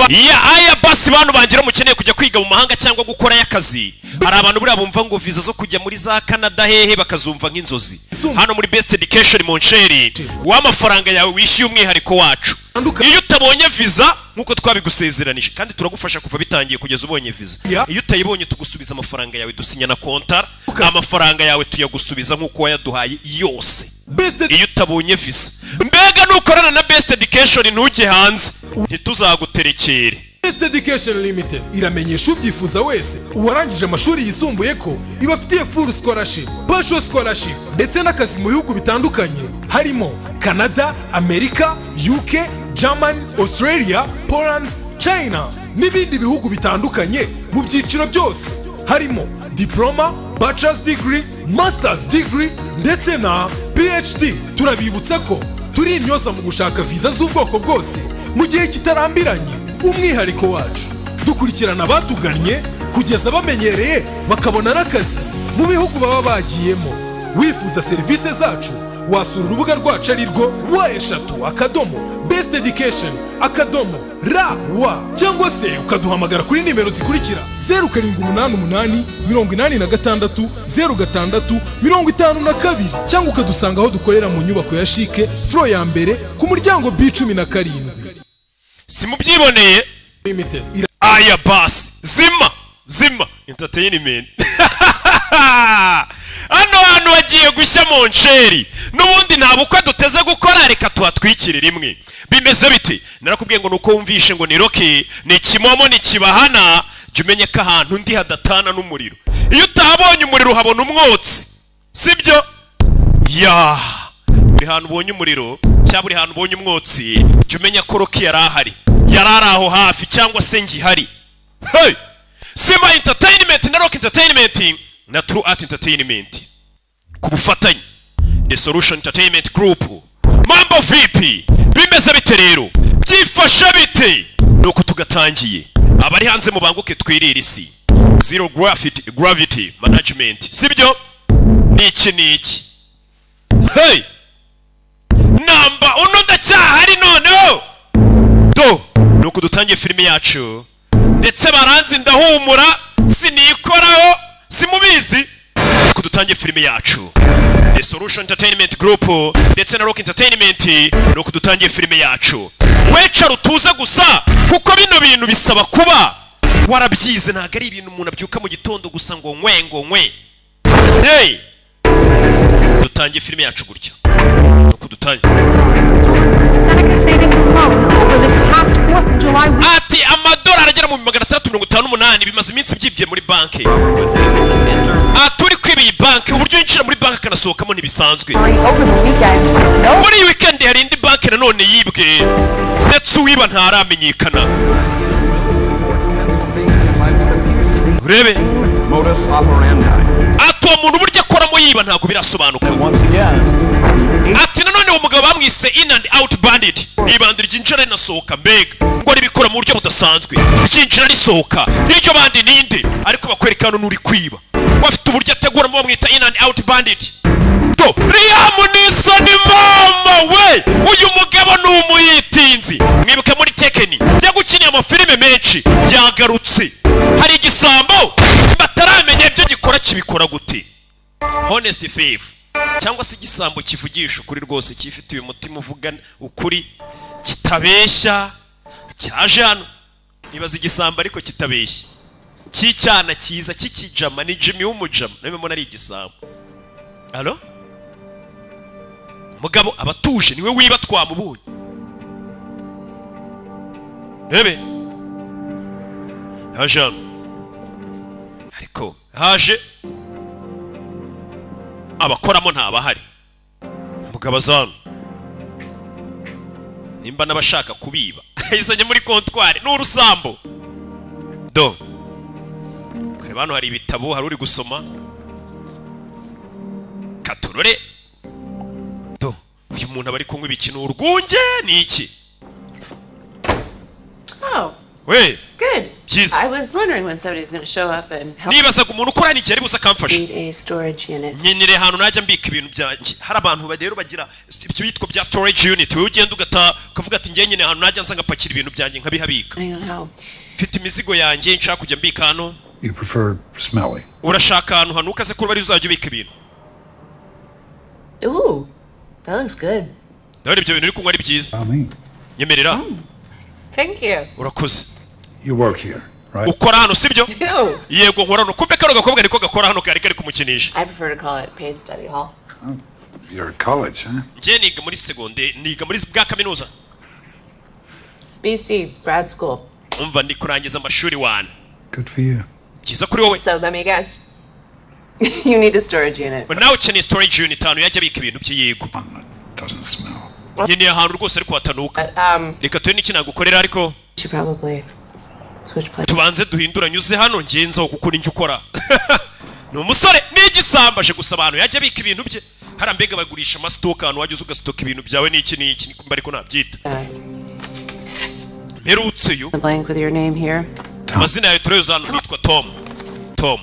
Ya aya basi, bantu bangira mukeneye kujya kwiga mu mahanga cyangwa gukorayo akazi. Hari abantu buriya bumva ngo viza zo kujya muri za Canada hehe bakazumva nk'inzozi. Hano muri Best Education, mon cher, w'amafaranga yawe wishyuye umwihariko wacu, iyo utabonye viza nk'uko twabigusezeranije, kandi turagufasha kuva bitangiye kugeza ubonye viza. Iyo utayibonye, tugusubiza amafaranga yawe. Dusinya na kontara, amafaranga yawe tuyagusubiza nk'uko wayaduhaye yose. Iyo utabonye visa, mbega nukorana na Best Education ntujye hanze, ntituzaguterekere. Best Education Limited iramenyesha ubyifuza wese, uwarangije amashuri yisumbuye, ko ibafitiye full scholarship, partial scholarship ndetse n'akazi mu bihugu bitandukanye harimo Canada, Amerika, UK, Germany, Australia, Poland, China n'ibindi bihugu bitandukanye mu byiciro byose harimo diploma, bachelor's degree, master's degree ndetse na PhD. Turabibutsa ko turi intyoza mu gushaka viza z'ubwoko bwose mu gihe kitarambiranye. Umwihariko wacu, dukurikirana abatugannye kugeza bamenyereye, bakabona n'akazi mu bihugu baba bagiyemo. Wifuza serivisi zacu, wasura urubuga rwacu ari rwo w,.besteducation.rw, cyangwa se ukaduhamagara kuri nimero zikurikira: 0788 86 06 52, cyangwa ukadusanga aho dukorera mu nyubako ya CHIC, floor ya mbere, ku muryango B17. Si mubyiboneye? Limited. Aya basi, Zima Zima Entertainment, hano hantu hagiye gushya, mon cher. N'ubundi nta bukwe duteze gukora, reka tuhatwikire rimwe. Bimeze bite? Narakubwiye ngo nuko wumvishe ngo ni Rocky, ni kimomo, ni kibahana, jya umenye ko ahantu undi hadatana n'umuriro. Iyo utahabonye umuriro uhabona umwotsi, sibyo? Ya buri hantu ubonye umuriro cyangwa buri hantu ubonye umwotsi, jya umenya ko Rocky yari ahari, yari ari aho hafi cyangwa se ngihari. Hey! Sima Entertainment na Rock Entertainment na True Art Entertainment ku bufatanye The Solution Entertainment Group. Mambo vipi? Bimeze bite rero? Byifashe bite? Nuko tugatangiye. Abari hanze mubanguke twirire isi. Zero Gravity, Gravity Management, sibyo? Niki niki? Hey, namba uno ndacyahari. Noneho do nuko dutangiye filime yacu, ndetse baranzi ndahumura, sinikoraho, simubizi. Nuko dutangiye filime yacu, The Solution Entertainment Group ndetse na Rock Entertainment. Nuko dutangiye filime yacu. Wecara utuze gusa, kuko bino bintu bisaba kuba warabyize. Ntabwo ari ibintu umuntu abyuka mu gitondo gusa ngo nkwe ngo nkwe. Hey, dutangiye filime yacu gutya, nuko dutangiye. Seneca Savings and Loan over this past 4th of July week. Ati amadolari agera mu 658 bimaze iminsi byibye muri banki. Ati uri kwiba iyi banki, uburyo yinjira muri banki akanasohokamo ntibisanzwe. Over the weekend. No Muri iyi weekend hari indi banki nanone yibwe, ndetse uwiba ntaramenyekana. Urebe. Modus operandi. Ati uwo muntu uburyo akoramo yiba ntabwo birasobanuka. Once again, Ati nanone uwo mugabo bamwise in and out bandit, ibandi ryinjira rinasohoka, mbega ngo ribikora mu buryo budasanzwe, ryinjira risohoka. Iryo bandi ninde? Ariko bakwereka hano n'uri kwiba bafite uburyo ateguramo, bamwita in and out bandit. Do Liam Neeson, mama we! Uyu mugabo ni umuyitinzi, mwibuke muri Taken, yagukiniye amafilime menshi. Yagarutse, hari igisambo bataramenya ibyo gikora, kibikora gute. Honest thief, cyangwa se igisambo kivugisha ukuri rwose, cyifitiye umutima uvuga ukuri, kitabeshya, cyaje hano. Ibaza igisambo ariko kitabeshya, cy'icyana cyiza cy'ikijama. Ni Jimmy w'umujama, nawe mbona ari igisambo. Alo, mugabo aba atuje, niwe wiba, twamubonye. Rebe, yaje hano, ariko haje abakoramo ntabahari. Mugabo aza hano, nimba n'abashaka kubiba ayizanye muri comptoir, ni urusambo. Do kureba hano hari ibitabo, hari uri gusoma katorore. Do uyu muntu aba ari kunywa ibiki? Ni urwunge? Ni iki? Oh, We. Good. Byiza. I was wondering when somebody was going to show up and help Nibazaga umuntu ukora hano igihe ari buze akamfasha. need a storage unit. Nkenere ahantu najya mbika ibintu byanjye. Hari abantu rero bagira ibyo bitwa bya storage unit. Wowe ugenda ugata ukavuga ati: "Njye nyine ahantu najya nza ngapakira ibintu byanjye nkabihabika." Depending on how Mfite imizigo yanjye nshaka kujya mbika hano. You prefer smelly. Urashaka ahantu hanuka se kuba ari uzajya ubika ibintu? Ooh, that looks good. Ndabona ibyo bintu uri kunywa ari byiza. I mean, Nyemerera. Thank you. Urakoze. you work here, right? Ukora hano, sibyo? Ew. Yego, nkora hano. Kumbe kano gakobwa niko gakora hano, kari kari kumukinisha. I prefer to call it paid study hall. You're at college, huh? Njye niga muri segonde, niga muri bwa kaminuza. BC, grad school. Umva, ndi kurangiza amashuri wana. Good for you. Byiza kuri wowe. So let me guess. You need a storage unit. Nawe ukeneye storage unit, ahantu yajya abika ibintu bye. Yego. Doesn't smell. Nkeneye ahantu rwose ariko hatanuka. But, Reka tube n'iki nagukorera ariko. should probably switch places. Tubanze duhinduranye, uze hano ngenzaho kuko ninjye ukora. Ni umusore n'igisambo, aje gusa abantu yajya abika ibintu bye hariya. Mbega bagurisha amasitoka, ahantu wajya uza ugasitoka ibintu byawe n'iki n'iki, nimba ariko nabyita. Mperutseyo. The blank with your name here. Amazina yawe turayoza hano. Nitwa Tom, Tom.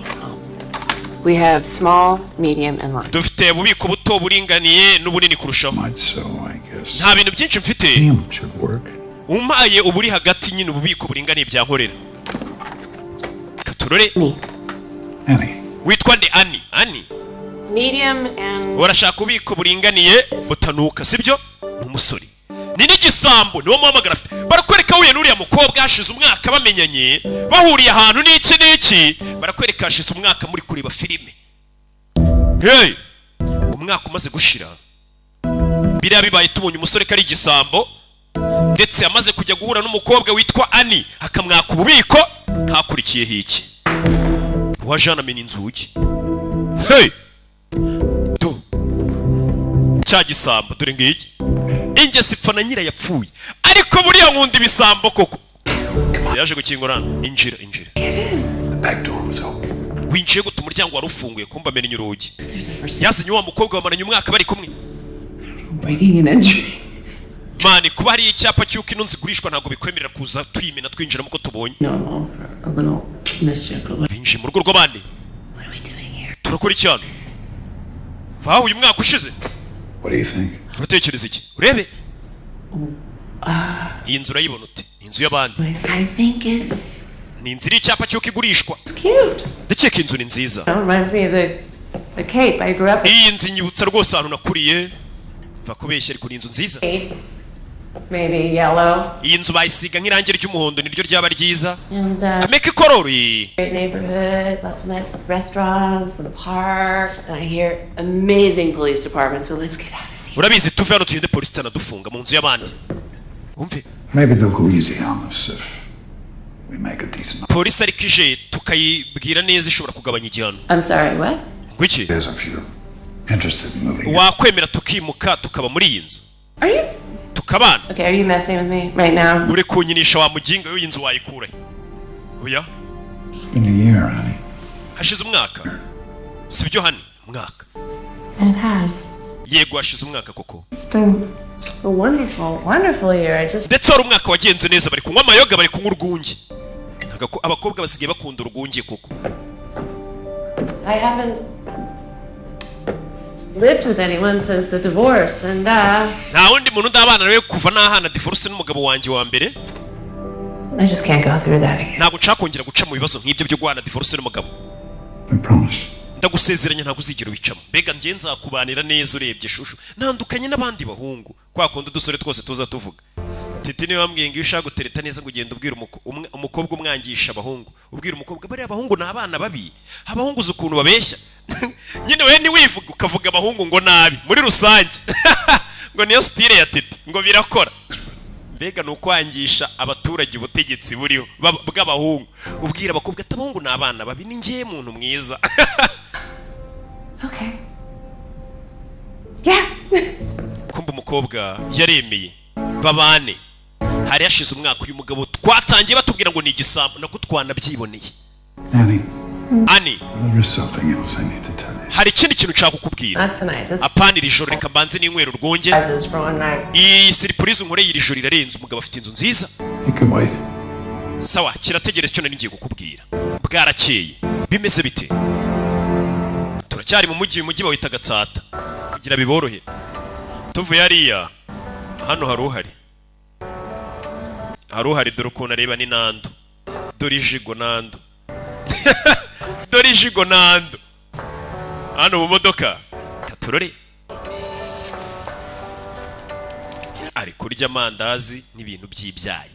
We have small, medium, and large. Dufite ububiko buto, buringaniye n'ubunini kurushaho. Much so, I guess. Nta bintu byinshi mfite. Medium should work. Umpaye uburi hagati nyine, ububiko buringaniye byankorera. Katurore. Annie. Witwa nde? Ani, Ani. Medium and Urashaka ububiko buringaniye butanuka, sibyo? Ni umusore, ni n'igisambo, niwo muhamagara afite. Barakwereka ahuye n'uriya mukobwa hashize umwaka bamenyanye, bahuriye ahantu n'iki n'iki. Barakwereka hashize umwaka muri kureba filime. Hey, umwaka umaze gushira biriya bibaye, tubonye umusore ko ari igisambo, ndetse amaze kujya guhura n'umukobwa witwa Ani akamwaka ububiko. Hakurikiyeho iki? Uwaje hano amena inzugi. Hey, do cya gisambo dore ngiki. Ingesi ipfa na nyirayo yapfuye, ariko buriya nkunda ibisambo koko. Yaje gukingura hano. Injira, injira. Winjiye gute? Umuryango wari ufunguye. Kumba amennye urugi, yazanye wa mukobwa bamaranye umwaka bari kumwe. Breaking and entering. Man, kuba hari icyapa cy'uko ino nzu igurishwa ntabwo bikwemerera kuza tuyimena twinjiramo uko tubonye. Normal for a little mischief, but what Binjiye mu rugo rw'abandi. Turakora iki hano? Bahuye umwaka ushize. What do you think? Uratekereza iki? Urebe iyi nzu, urayibona ute? Ni inzu y'abandi. I think it's Ni inzu iriho icyapa cy'uko igurishwa. cute. Ndakeka inzu ni nziza. That reminds me of the Cape I grew up in. Iyi nzu inyibutsa rwose ahantu nakuriye. Va kubeshya, ariko ni inzu nziza. Maybe yellow. Iyi nzu bayisiga nk'irangi ry'umuhondo, niryo ryaba ryiza. And Ameka ikorori. great neighborhood, lots of nice restaurants and parks, and I hear amazing police department. So let's get out of here. Urabizi, tuve hano tugende, polisi itanadufunga mu nzu y'abandi. Wumve. Maybe they'll go easy on us if we make a decent. Polisi ariko ije tukayibwira neza ishobora kugabanya igihano. I'm sorry, what? Ngo iki? Is if you're interested in moving. Wakwemera tukimuka tukaba muri iyi nzu? Are you? Tukabana. Okay, are you messing with me right now? Uri kunyinisha wa muginga? W'iyi nzu wayikura he? Oya. It's been a year, honey. Hashize umwaka, sibyo? Hani, umwaka. It has. Yego, hashize umwaka koko. It's been a wonderful, wonderful year. I just Ndetse wari umwaka wagenze neza. Bari kunywa amayoga, bari kunywa urwunge. Abakobwa basigaye bakunda urwunge koko. I haven't lived with anyone since the divorce, and Nta wundi muntu ndabana nawe kuva nahana divorce n'umugabo wanjye wa mbere. I just can't go through that again. Ntabwo nshaka kongera guca mu bibazo nk'ibyo byo guhana divorce n'umugabo. I promise. Ndagusezeranya, ntabwo uzigera ubicamo. Mbega njye nzakubanira neza. Urebye shushu, ntandukanye n'abandi bahungu, kwa kundi udusore twose tuza tuvuga. Titi niwe wambwiye ngo iyo ushaka gutereta neza ngo ugenda ubwira umukobwa, umwangisha abahungu, ubwira umukobwa: "Bariya abahungu ni abana babi, abahungu uzi ukuntu babeshya." Nyine we ntiwivuga, ukavuga abahungu ngo nabi muri rusange, ngo niyo style ya Titi, ngo birakora. Mbega ni ukwangisha abaturage ubutegetsi buriho bw'abahungu, ubwira abakobwa ati: "Abahungu ni abana babi, ni njye muntu mwiza." Okay. Yeah. Kumva umukobwa yaremeye babane. Hari hashize umwaka. Uyu mugabo twatangiye batubwira ngo ni igisambo, nako twanabyiboneye. Annie, Ani. there's something else I need to tell you. Hari ikindi kintu nshaka kukubwira. Not tonight. This Apana iri joro, reka mbanze n'inywero urwunge. is for one night. Iyi surprise unkoreye iri joro irarenze. Umugabo afite inzu nziza. You can wait. Sawa, kirategereza icyo nari ngiye kukubwira. Bwarakeye, bimeze bite? Turacyari mu mujyi. Uyu mujyi bawita Gatsata kugira biborohe. Tuvuye hariya, hano hari uhari, hari uhari. Dore ukuntu areba, ni Nando. Dore ijigo Nando, dore ijigo Nando. Hano mu modoka katurore ari kurya amandazi n'ibintu by'ibyayi.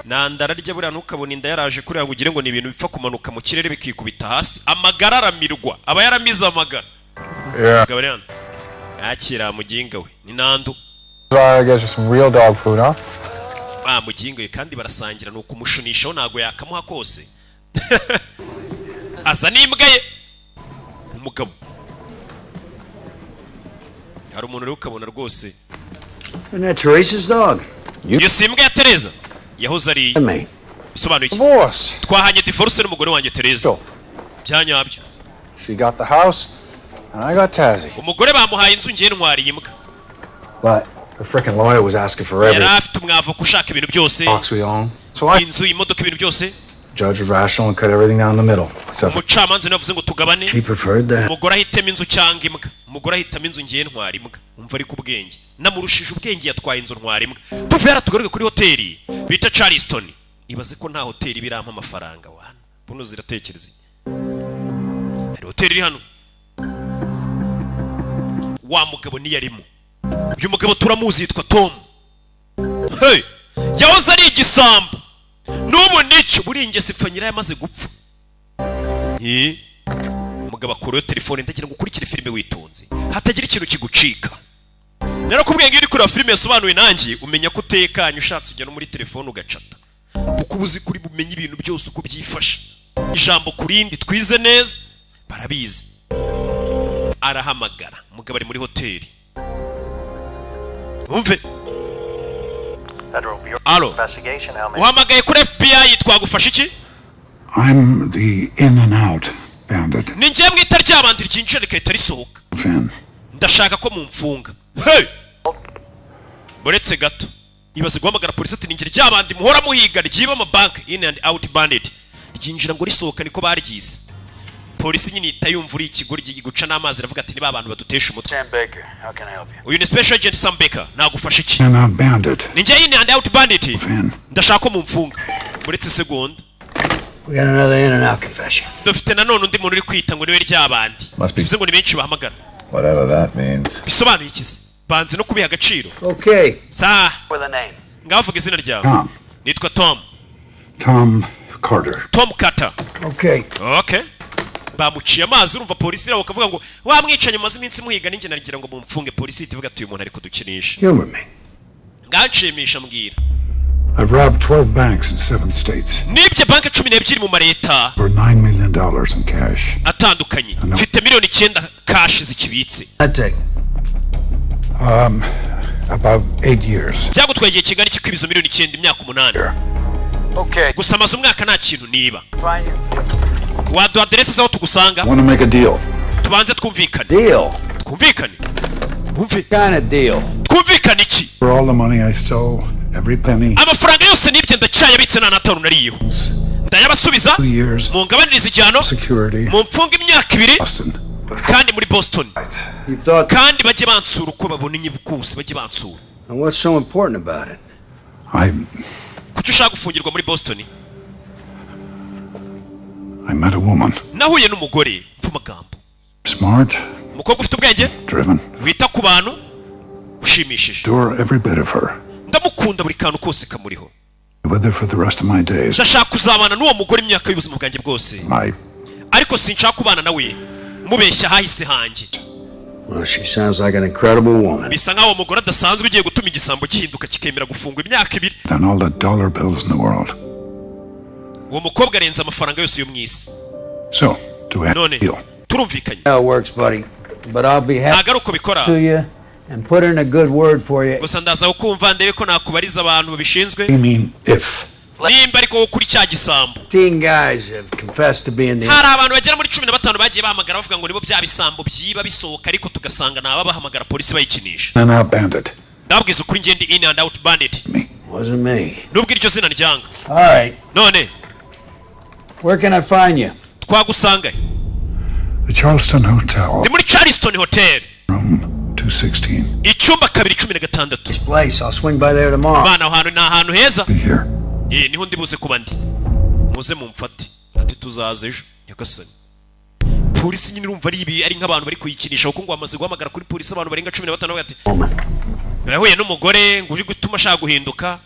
Nanda ararya. Buriya ntukabona inda yaraje kuriya ngo ugire ngo ni ibintu bipfa kumanuka mu kirere bikikubita hasi. Amagara aramirwa, aba yaramize amagara. Mugabo ari hano yakira muginga we, ni Nando. I guess you some real dog food, huh? Ah, muginga we, kandi barasangira, ni ukumushunishaho, ntago yakamuha kose. Aza n'imbwa ye. Umugabo, hari umuntu rero ukabona rwose. Isn't that Teresa's dog? Iyo si imbwa ya Tereza yahoze ari iye? Me. Bisobanuye iki? Divorce. Twahanye divorce n'umugore wanjye Tereza bya nyabyo. She got the house, and I got Tazzy. Umugore bamuhaye inzu, ngiye ntwariye imbwa. But The frickin' lawyer was asking for Yari every afite umwavoka ushaka ibintu byose, box we own. So I inzu, imodoka, ibintu byose. judge was rational and cut everything down the middle. Except for Umucamanza niwe wavuze ngo tugabane. She preferred that. Umugore ahitemo inzu cyangwa imbwa. Umugore ahitamo inzu, ngiye ntwara imbwa. Umva, ariko ubwenge, namurushije ubwenge, yatwaye inzu, ntwara imbwa. Tuvuye hariya tugaruke kuri hoteli bita Charleston. Ibaze ko nta hoteli birampa amafaranga wana. Buno ziratekereza iki? Hari hoteli iri hano, wa mugabo niyo arimo. Uyu mugabo turamuzi, yitwa Tom. Hey! Yahoze ari igisambo, n'ubu nicyo. Buriya ingeso ipfa nyirayo amaze gupfa. Nti umugabo akurayo telefone. Ndagira ngo ukurikire filime witonze, hatagira ikintu kigucika. Narakubwiye ngo iyo uri kureba filime yasobanuwe nanjye, umenya ko utekanye. Ushatse ujya no muri telefone ugacata, kuko uba uzi kuri bumenye ibintu byose uko byifashe, ijambo ku rindi. Twize neza, barabizi. Arahamagara. Umugabo ari muri hoteli, wumve. Federal Bureau Alo. of Investigation. How may Uhamagaye kuri FBI, twagufasha iki? I'm the in and out bandit, Ni njye mwita ryabandi ryinjira rigahita risohoka. Finn. Ndashaka ko mumfunga. Hey! Buretse gato. Ibaze guhamagara polisi ati: "Ninjye ryabandi muhora muhiga ryiba amabanki, in and out bandit." Ryinjira ngo risohoka, niko baryise. Polisi nyine ihita yumva uri ikigoryi, guca n'amazi, iravuga ati: "Niba abantu badutesha umutwe." Sam Baker, how can I help you? Uyu ni Special Agent Sam Baker, nagufasha iki? In and out bandit, Ni njye in and out bandit. Finn. Ndashaka ko mumfunga. Muretse segonda. We got another in and out confession. Dufite nanone undi muntu uri kwita ngo niwe ryabandi. Must be- Bivuze ngo ni benshi bahamagara. Whatever that means. Bisobanuye iki se? Banze no kubiha agaciro. Okay. Sa With a name. ngaho vuga izina ryawe. Tom. Nitwa Tom. Tom Carter. Tom Carter. Okay. Okay, bamuciye amazi. Urumva polisi iraho ukavuga ngo wamwicanye, mumaze iminsi muhiga, ninjye nagira ngo mumfunge. Polisi ihita ivuga ati: "Uyu muntu ari kudukinisha." Humor me. Nganshimisha, mbwira. I've robbed 12 banks in seven states Nibye banki 12 mu mareta for $9 million in cash. atandukanye. Mfite miliyoni 9 cash zikibitse. I take. About 8 years. Byagutwaye igihe kingana iki kwiba izo miliyoni 9? Imyaka 8. Okay. Gusa amaze umwaka nta kintu niba. Find you. Waduha aderesi z'aho tugusanga? Want to make a deal? Tubanze twumvikane. Deal. Twumvikane, wumve. Kind of deal. Twumvikane iki? For all the money I stole, every penny. Amafaranga yose nibye ndacyayabitse, nta n'atanu nariyeho. Ndayabasubiza. 2 years. Mungabanirize igihano. Security. Mumfunge imyaka 2. Boston. Kandi muri Boston. You thought. Kandi bajye bansura uko babona inyibukuse, bajye bansura. And what's so important about it? I Kuki ushaka gufungirwa muri Boston? I met a woman. Nahuye n'umugore, mva amagambo. Smart, Umukobwa ufite ubwenge, driven. wita ku bantu, ushimishije. Adore every bit of her. Ndamukunda, buri kantu kose kamuriho. With her for the rest of my days. Ndashaka kuzabana n'uwo mugore imyaka y'ubuzima bwanjye bwose. My Ariko sinshaka kubana nawe mubeshya hahise hanjye. Well, she sounds like an incredible woman. Bisa nk'aho uwo mugore adasanzwe, ugiye gutuma igisambo gihinduka kikemera gufungwa imyaka 2. Than all the dollar bills in the world. Uwo mukobwa arenze amafaranga yose yo mu isi. So, do we have a None deal? turumvikanye? How it works, buddy. But I'll be happy Ntabwo ari uko bikora. to you and put in a good word for you. Gusa ndaza kukumva, ndebe ko nakubariza abantu babishinzwe. You mean if? Nimba ariko wowe kuri cya gisambo. 15 guys have confessed to being the Hari abantu bagera muri 15 bagiye bahamagara bavuga ngo nibo bya bisambo byiba bisohoka, ariko tugasanga ni ababahamagara polisi bayikinisha. In and out bandit. Ndababwiza ukuri, ngende in and out bandit. Wasn't me. Nubwo iryo zina ryanga. All right. None Where can I find you? twagusanga? The Charleston Hotel, Ndi muri Charleston Hotel, room 216. icyumba 216. Place. I'll swing by there tomorrow. Bana, aho hantu ni ahantu heza. Eh, niho ndi buze kuba ndi, muze mumfate. Ati tuzaza ejo. Nyagasani, polisi nyine urumva ari ibi, ari nk'abantu bari kuyikinisha, kuko ngo bamaze guhamagara kuri polisi abantu barenga 15, bavuga ati yahuye n'umugore ngo uri gutuma ashaka guhinduka.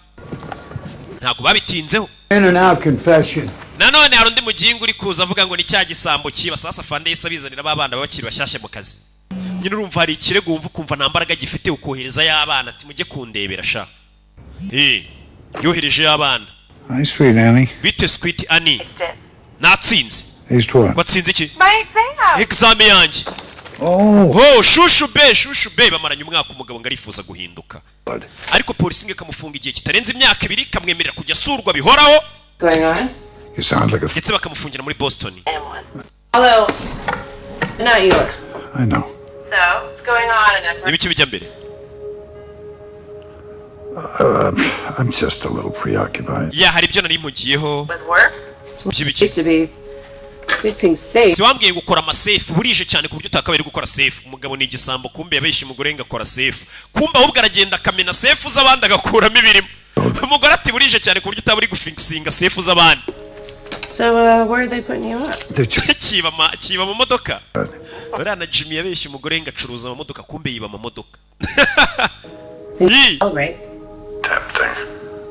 Ntabwo babitinzeho. In and out confession. Nanone hari undi mugingo uri kuza avuga ngo ni cya gisambo kiba. Sasa fande yahise abizanira ba bana bakiri bashyashya mu kazi. Nyine urumva hari ikirego wumva ukumva nta mbaraga gifite, ukohereza y'abana ati mujye kundebera sha. Eh, yohereje y'abana. Hi, sweet Annie. Bite, sweet Annie? Natsinze. Aced what? Watsinze iki? My exam. Exam yanjye. Oh. Oh, shushu be, shushu be, bamaranye umwaka. Umugabo ngo arifuza guhinduka, ariko polisi ngo ikamufunga igihe kitarenze imyaka 2, ikamwemerera kujya asurwa bihoraho. Going on? You sound like a. Ndetse bakamufungira muri Boston. Although, not yours. I know. So, what's going on? And Ibiki bijya mbere? I'm just a little preoccupied. Ya, hari ibyo nari mpugiyeho. With work? By'ibiki? To be fixing safe. Si wambwiye gukora amasafe? Burije cyane ku buryo utakabaye uri gukora safe. Umugabo ni igisambo, kumbe yabeshye umugore ngo akora safe, kumbe ahubwo aragenda akamena safe z'abandi agakuramo ibirimo. Umugore ati burije cyane ku buryo utaba uri gufikisinga safe z'abandi. So, where are they putting you up? Kiba mu modoka. Uriya na Jimmy yabeshye umugore ngo acuruza amamodoka, kumbe yiba amamodoka. Oh, right.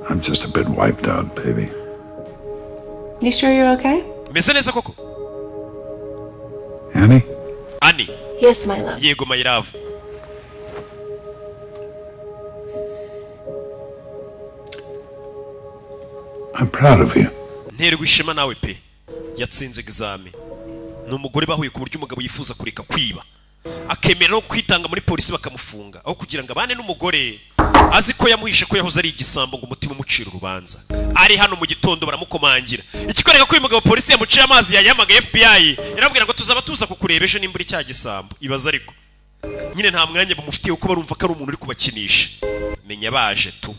I'm just a bit wiped out, baby. You sure you're okay? Meze neza koko? Annie? Annie? Yes, my love. Yego, my love. I'm proud of you. Nterwa ishema nawe pe. Yatsinze examen. Ni umugore bahuye ku buryo umugabo yifuza kureka kwiba, akemera no kwitanga muri polisi bakamufunga, aho kugira ngo abane n'umugore azi ko yamuhishe ko yahoze ari igisambo, ngo umutima umucira urubanza. Ari hano mu gitondo baramukomangira, ikikwereka ko uyu mugabo polisi yamuciye amazi. Yayihamagaye FBI, irabwira ngo tuzaba tuza kukureba ejo nimba uri cya gisambo. Ibaza, ariko nyine nta mwanya bamufitiye kuko barumva ko ari umuntu uri kubakinisha. Menya baje tu,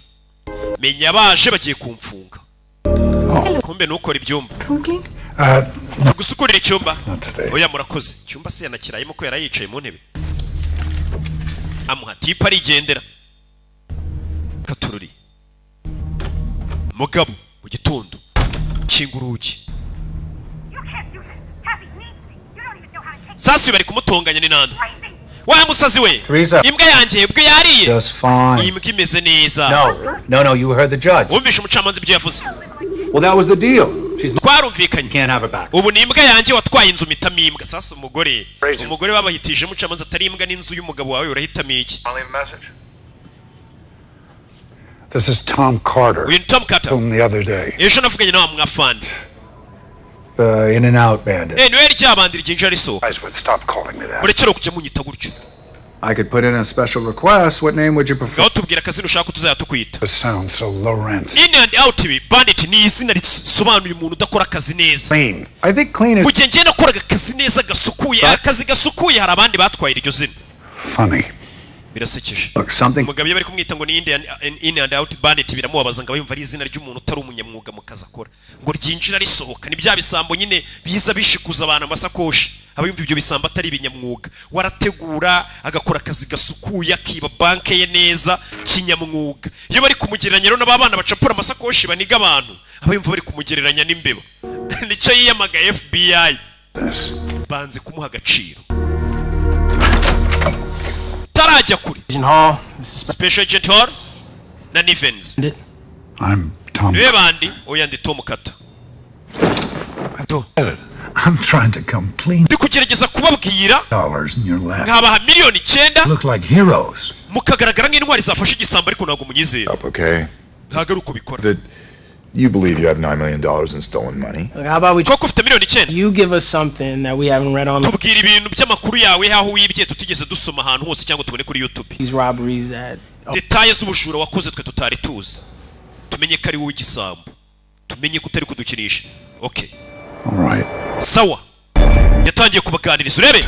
menya baje bagiye kumfunga, kumbe ntukore ibyumba. Gusukurira icyumba? Oya, murakoze. Icyumba se yanakirayemo ko yari yicaye mu ntebe? Amuha tip arigendera. Katururi mugabo mu gitondo kinga urugi. Sasa bari kumutonganya ni nande? Wa musazi we! Teresa. Imbwa yanjye ubwo yariye? Just fine. Iyi mbwa imeze neza. No, no, no, you heard the judge. Wumvishe umucamanza ibyo yavuze. Well, that was the deal. She's Twarumvikanye. Can't have her back. Ubu ni imbwa yanjye, watwaye inzu mpitamo imbwa. Sasa umugore babahitije, umucamanza atari imbwa n'inzu y'umugabo wawe, urahitamo iki? I'll leave a message. This is Tom Carter. Uyu ni Tom Carter. Whom the other day. Ejo navuganye nawe mwafandi. The in and out bandit. Eh, niwe ryabandi ryinjira risohoka. Guys would stop calling me that. Murekere kujya munyita gutyo. I could put in a special request. What name would you prefer? Ngaho tubwira akazina ushaka ko tuzajya tukwita. This sounds so low rent. In and out ibi bandit ni izina risobanuye umuntu udakora akazi neza. Clean. I think clean is Mu gihe njye nakoraga akazi neza gasukuye, akazi gasukuye, hari abandi batwaye iryo zina. Funny. Birasekeje. Look, something Umugabo iyo bari kumwita ngo ni in and out bandit biramubabaza, ngo aba yumva ari izina ry'umuntu utari umunyamwuga mu kazi akora, ngo ryinjira risohoka. Ni bya bisambo nyine biza bishikuza abantu amasakoshi, aba yumva ibyo bisambo atari ibinyamwuga. Warategura agakora akazi gasukuye, akiba banke ye neza kinyamwuga. Iyo bari kumugereranya rero n'aba bana bacapura amasakoshi baniga abantu, aba yumva bari kumugereranya n'imbeba. Nicyo yiyamagaye FBI, banze kumuha agaciro tarajya kure. Agent Hall, this is Special Agent Hall na Nivens. I'm Tom. Niwe bandi? Oya, ndi Tom Carter. I'm trying to come clean. Ndi kugerageza kubabwira. Dollars in your lap. Nkabaha miliyoni 9. Look like heroes. Mukagaragara nk'intwari zafashe igisambo, ariko ntabwo munyizera. Up, okay? Ntabwo ari uko bikora. That you believe you have $9 million in stolen money. Look, how about we Koko ufite miliyoni 9? You give us something that we haven't read on Tubwira ibintu by'amakuru yawe, aho wibye, tutigeze dusoma ahantu hose cyangwa tubone kuri YouTube. these robberies that Détails z'ubujura wakoze twe tutari tuzi, tumenye ko ari wowe igisambo, tumenye ko utari kudukinisha. Okay. All right. Sawa, yatangiye kubaganiriza. Urebe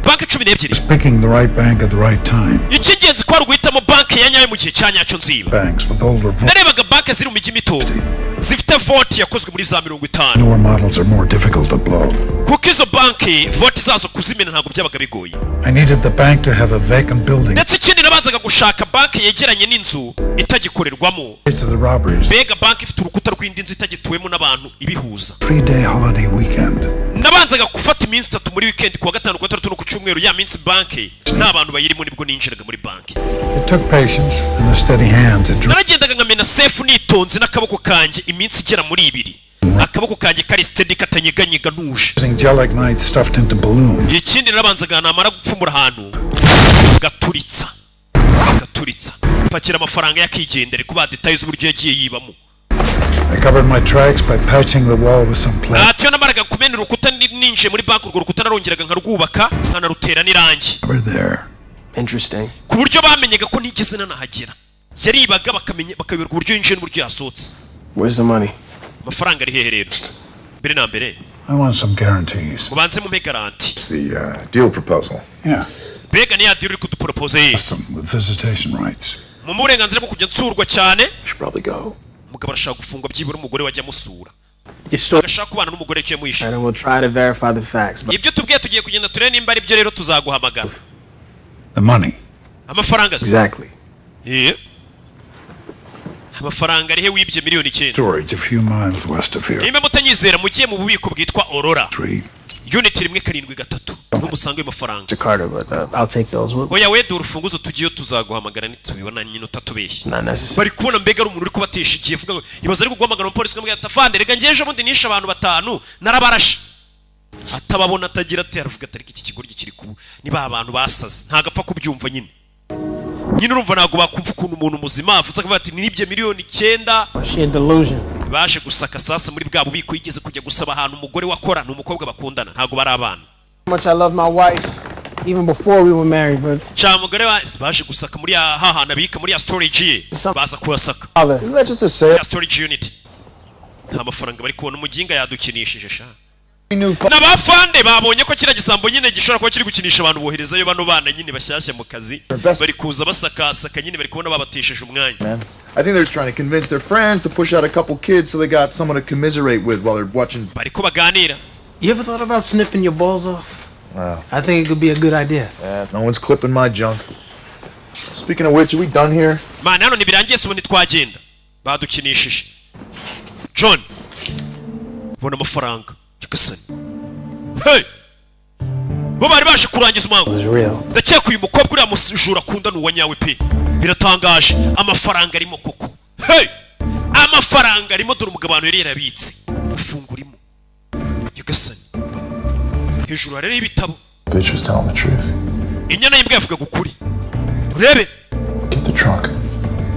banki 12. Picking the right bank at the right time. Icy'ingenzi ko ari uguhitamo banki. Banki ya nyayo mu gihe cya nyacyo nziba. Banks with older vaults. Narebaga banki ziri mu mijyi mito zifite vault yakozwe muri za 50. Newer models are more difficult to blow. Kuko izo banki vault zazo kuzimena ntabwo byabaga bigoye. I needed the bank to have a vacant building. Ndetse ikindi, nabanzaga gushaka banki yegeranye n'inzu itagikorerwamo. Dates of the robberies. Mbega banki ifite urukuta rw'indi nzu itagituwemo n'abantu ibihuza. 3-day holiday weekend. Nabanzaga gufata iminsi 3 muri weekend, kuwa gatanu, kuwa gatandatu no ku cyumweru. Ya minsi banki nta bantu bayirimo, nibwo ninjiraga muri banki. It took patience and a steady hand to Naragendaga nkamena safe nitonze n'akaboko kanjye iminsi igera muri 2, akaboko kanjye kari steady, katanyeganyega, ntuje. Using gelignite stuffed into balloons. Ikindi narabanzaga namara gupfumura ahantu gaturitsa gaturitsa, pakira amafaranga yakigendera kuba détails z'uburyo yagiye yibamo. I covered my tracks by patching the wall with some plaster. Ati iyo namaraga kumena urukuta ninjiye muri banki, urwo rukuta narongeraga nkarwubaka, nkanarutera n'irangi. There. Interesting. Ku buryo bamenyaga ko ntigeze nanahagera. Yaribaga bakamenya, bakayoberwa uburyo yinjiye n'uburyo yasohotse. Where's the money? Amafaranga ari hehe rero mbere na mbere? I want some guarantees. Mubanze mumpe garantie. It's the deal proposal. Yeah. Mbega ni ya deal uri kuduporopoze ye? With visitation rights. Mu burenganzira bwo kujya nsurwa cyane. Should probably go. Umugabo arashaka gufungwa, byibura umugore wajya amusura. Your story. Agashaka kubana n'umugore icyo yamuhishe. And we'll try to verify the facts. But Ibyo tubwiye, tugiye kugenda turebe nimba ari byo, rero tuzaguhamagara. The money. Amafaranga se? Exactly. Eh. Amafaranga arihe wibye miliyoni 9? Storage a few miles west of here. Nimba mutanyizera, mugiye mu bubiko bwitwa Aurora. Three. Unit 173, niho musanga ayo mafaranga. Jakarta, but I'll take those. We'll- Oya, we dore urufunguzo, tugiyeyo, tuzaguhamagara nitubibona nyine utatubeshye. Not necessary. Bari kubona mbega ari umuntu uri kubatesha igihe, avuga ngo ibaze ari kuguhamagara umupolisi ukamubwira ati: "Afande, reka njye ejo bundi nishe abantu batanu narabarashe," atababona, atagira ati, aravuga ati: "Ariko iki kigoryi kiri kubu niba abantu basaze." Ntabwo apfa kubyumva nyine. Nyine urumva ntabwo bakumva ukuntu umuntu muzima avuze akavuga ati: "Nibye miliyoni 9." Sheer delusion. Baje gusaka sasa muri bwa bubiko yigeze kujya gusaba ahantu umugore wakora. Ni umukobwa bakundana, ntabwo bari abana. How much I love my wife, even before we were married, but Cya mugore wa baje gusaka muri ya hahantu abika, muri ya storage ye, baza kuhasaka. Father. Isn't that just a sale? Ya storage unit nta mafaranga bari kubona. Umuginga yadukinishije sha. N'abafande babonye ko kiriya gisambo nyine gishobora kuba kiri gukinisha abantu, boherezayo bano bana nyine bashyashya mu kazi, bari kuza basakasaka nyine, bari kubona babatesheje umwanya. Man, I think they're just trying to convince their friends to push out a couple kids so they got someone to commiserate with while they're watching. Bari ko baganira. You ever thought about snipping your balls off? Wow. I think it could be a good idea. Yeah, no one's clipping my junk. Speaking of which, are we done here? Man, hano ntibirangiye se? Ubundi twagenda, badukinishije. John bona amafaranga, nyagasani. Hey, bo bari baje kurangiza umuhango. Ndakeka uyu mukobwa uriya mujura akunda ni uwa nyawe pe. Biratangaje, amafaranga arimo koko. Hey, amafaranga arimo. Dore umugabo ahantu yari yarabitse ufungura urimo, nyagasani. Hejuru hariho ibitabo. Bitch was telling the truth. Inyana y'imbwa yavugaga ukuri, urebe. Get the trunk.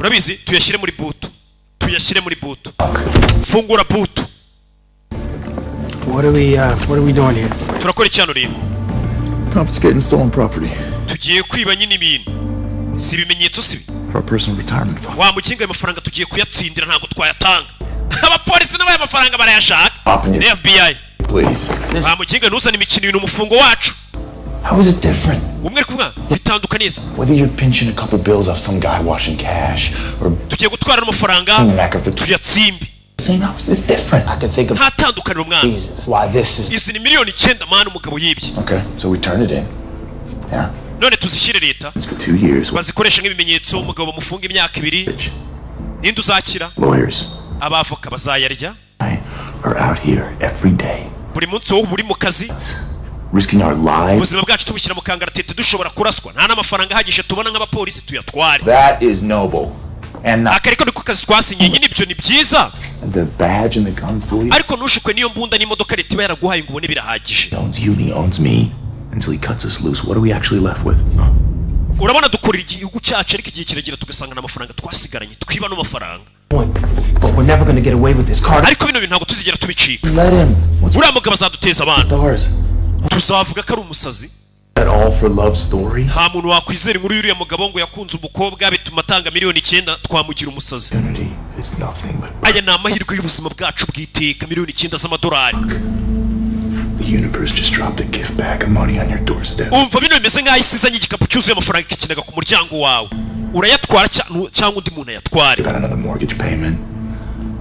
Urabizi, tuyashyire muri boot, tuyashyire muri boot. Fungura boot. What are we doing here? Turakora iki hano rero? Confiscating stolen property Tugiye kwiba nyine ibintu, si ibimenyetso si for our personal retirement fund. Wa mukinga, ayo mafaranga tugiye kuyatsindira, ntabwo twayatanga. Abapolisi nabo aya mafaranga barayashaka, ni FBI. Please. Wa mukinga, ntuzane imikino, ibintu umufungo wacu. How is it different? Umwe ari kuvuga bitandukaniye. Whether you're pinching a couple bills off some guy washing cash or Tugiye gutwara n'amafaranga knacker for tuyatsimbe. Same, how is this different? I can think of Nta tandukaniro mwana. reasons why this is. Izi ni miliyoni 9 man umugabo yibye. Okay, so we turn it in. Yeah. None tuzishyire leta. It's for 2 years. Bazikoresha nk'ibimenyetso, umugabo bamufunga imyaka 2. Ninde uzakira? Lawyers Abavoka bazayarya. are out here every day, Buri munsi wowe uba uri mu kazi, risking our lives. ubuzima bwacu tubushyira mu kangaratete, dushobora kuraswa, nta n'amafaranga ahagije tubona nk'abapolisi, tuyatware. That is noble. And not Aka ariko niko kazi twasinye nyine, ibyo ni byiza. The badge and the gun fool you. Ariko ntushukwe n'iyo mbunda n'imodoka leta iba yaraguhaye ngo ubone birahagije. Owns you and he owns me until he cuts us loose. What are we actually left with? Urabona dukorera igihugu cyacu, ariko igihe kiragera tugasanga nta mafaranga twasigaranye, twiba n'amafaranga. But we're never gonna get away with this, Carter. Ariko bino bintu ntabwo tuzigera tubicika. Let him. Uriya mugabo azaduteza abantu, tuzavuga ko ari umusazi. That all for love story? Nta muntu wakwizera inkuru y'uriya mugabo ngo yakunze umukobwa bituma atanga miliyoni 9, twamugira umusazi. It's nothing but Aya ni amahirwe y'ubuzima bwacu bw'iteka, miliyoni 9 z'amadolari. the universe just dropped a gift bag of money on your doorstep. Umva, bino bimeze nk'aho isi izanye igikapu cyuzuye amafaranga ikikinaga ku muryango wawe. Urayatwara cyangwa undi muntu ayatware. Got another mortgage payment.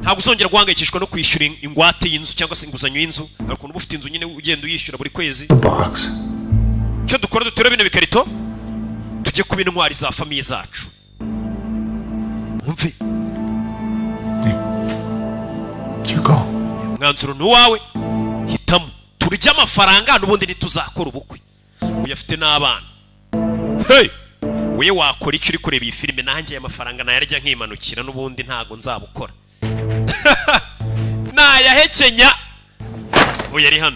Ntabwo uzongera guhangayikishwa no kwishyura ingwate y'inzu cyangwa se inguzanyo y'inzu. Hari ukuntu uba ufite inzu nyine, ugenda uyishyura buri kwezi. The box. Icyo dukora, dutere bino bikarito, tujye kuba intwari za famille zacu. Umve. It's your call. Umwanzuro ni uwawe, hitamo. Turye amafaranga, n'ubundi ntituzakora ubukwe. Uyu afite n'abana. Hey! We wakora icyo uri kureba iyi filime? Nanjye aya mafaranga nayarya nkimanukira, n'ubundi ntago nzabukora, nayahekenya. Uyu ari hano,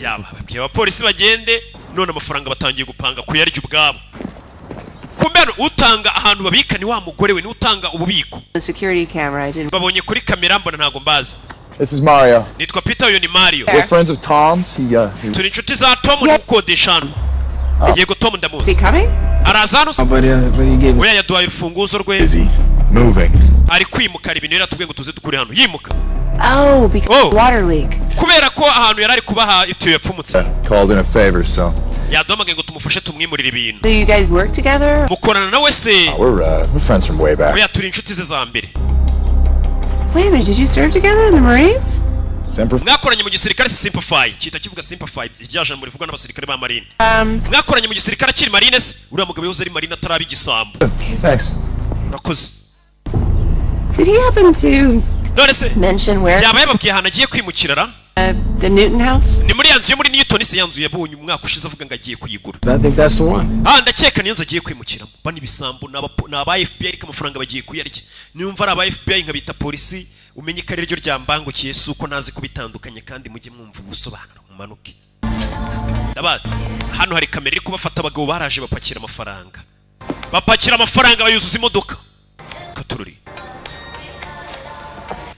yaba babwiye abapolisi bagende, none amafaranga batangiye gupanga kuyarya ubwabo. Kumbe hano utanga ahantu babika ni wa mugore we, niwe utanga ububiko. The security camera, I didn't. Babonye kuri kamera, mbona ntago mbazi. This is Mario. Nitwa Peter, uyu ni Mario. We're friends of Tom's. He Turi inshuti za Tom, ni gukodesha hano. Yego, Tom ndamuzi. Is he coming? Araza hano se? But he gave Oya, yaduhaye urufunguzo rwe. Busy moving. Ari kwimukara ibintu, yari atubwiye ngo tuze dukure hano yimuka. Oh, because Oh. water leak. Kubera ko ahantu yari ari kubaha itiyo yapfumutse. Called in a favor, so Yaduhamagaye ngo tumufashe tumwimurire ibintu. So you guys work together? Mukorana nawe se? We're friends from way back. Oya, turi inshuti ze za mbere. Wait a minute, did you serve together in the Marines? Semper. Mwakoranye mu gisirikare? Simplify kita kivuga simplify, rya jambo rivugwa n'abasirikare ba marine. Mwakoranye mu gisirikare akiri marine se? Uriya mugabo yahoze ari marine ataraba igisambo. Thanks. Urakoze. Did he happen to None se mention where yaba yababwiye ahantu agiye kwimukira ra? The Newton house? Ni muri ya nzu yo muri Newton se, ya nzu yabonye umwaka ushize avuga ngo agiye kuyigura? I think that's the one. Ah, ndakeka niyo nzu agiye kwimukiramo. Bano ibisambo ni aba FBI, ariko amafaranga bagiye kuyarya. Niba ari aba FBI nkabita polisi, umenye ko ari ryo ryambangukiye, si uko ntazi kubitandukanye. Kandi mujye mwumva ubusobanuro mumanuke. Ndaba hano hari kamera iri kubafata. Abagabo baraje bapakira amafaranga, bapakira amafaranga bayuzuza imodoka. Katururi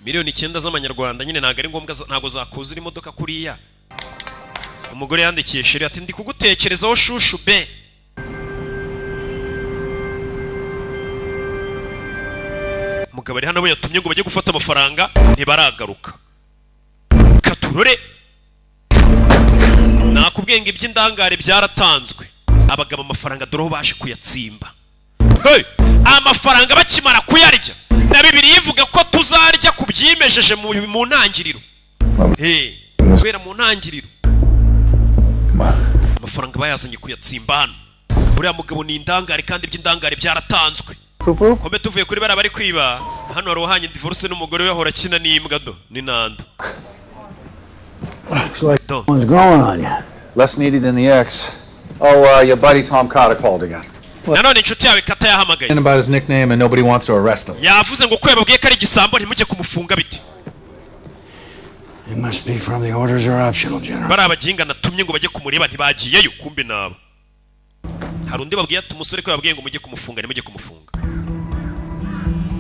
9 miliyoni z'amanyarwanda nyine ntabwo ari ngombwa, ntabwo zakuzura imodoka kuriya. Umugore yandikiye chéri ati: "Ndi kugutekerezaho chouchou be." Umugabo ari hano, we yatumye ngo bajye gufata amafaranga, ntibaragaruka. Katurore, nakubwiye ngo iby'indangare byaratanzwe. Abagabo amafaranga dore aho baje kuyatsimba. Hey! Amafaranga bakimara kuyarya, na Bibiliya ivuga ko tuzarya ku byimejeje mu ntangiriro. Hey, guhera mu ntangiriro amafaranga bayazanye kuyatsimba hano. Uriya mugabo ni indangare, kandi iby'indangare byaratanzwe. Kome tuvuye kuri bariya bari kwiba, hano hari uwahanye divorce n'umugore we, ahora akina n'imbwa do ni nando. Looks like one's growing on you. Less needy than the ex. Oh, your buddy Tom Carter called again. Nanone inshuti yawe Kata yahamagaye. And about his nickname, and nobody wants to arrest him. Yavuze ngo ko yababwiye ko ari igisambo, ntimujye kumufunga bite. It must be from the orders are optional, General. Bari abaginga natumye ngo bajye kumureba, ntibagiyeyo. Kumbe nabo hari undi babwiye ati umusore ko yababwiye ngo mujye kumufunga, ntimujye kumufunga.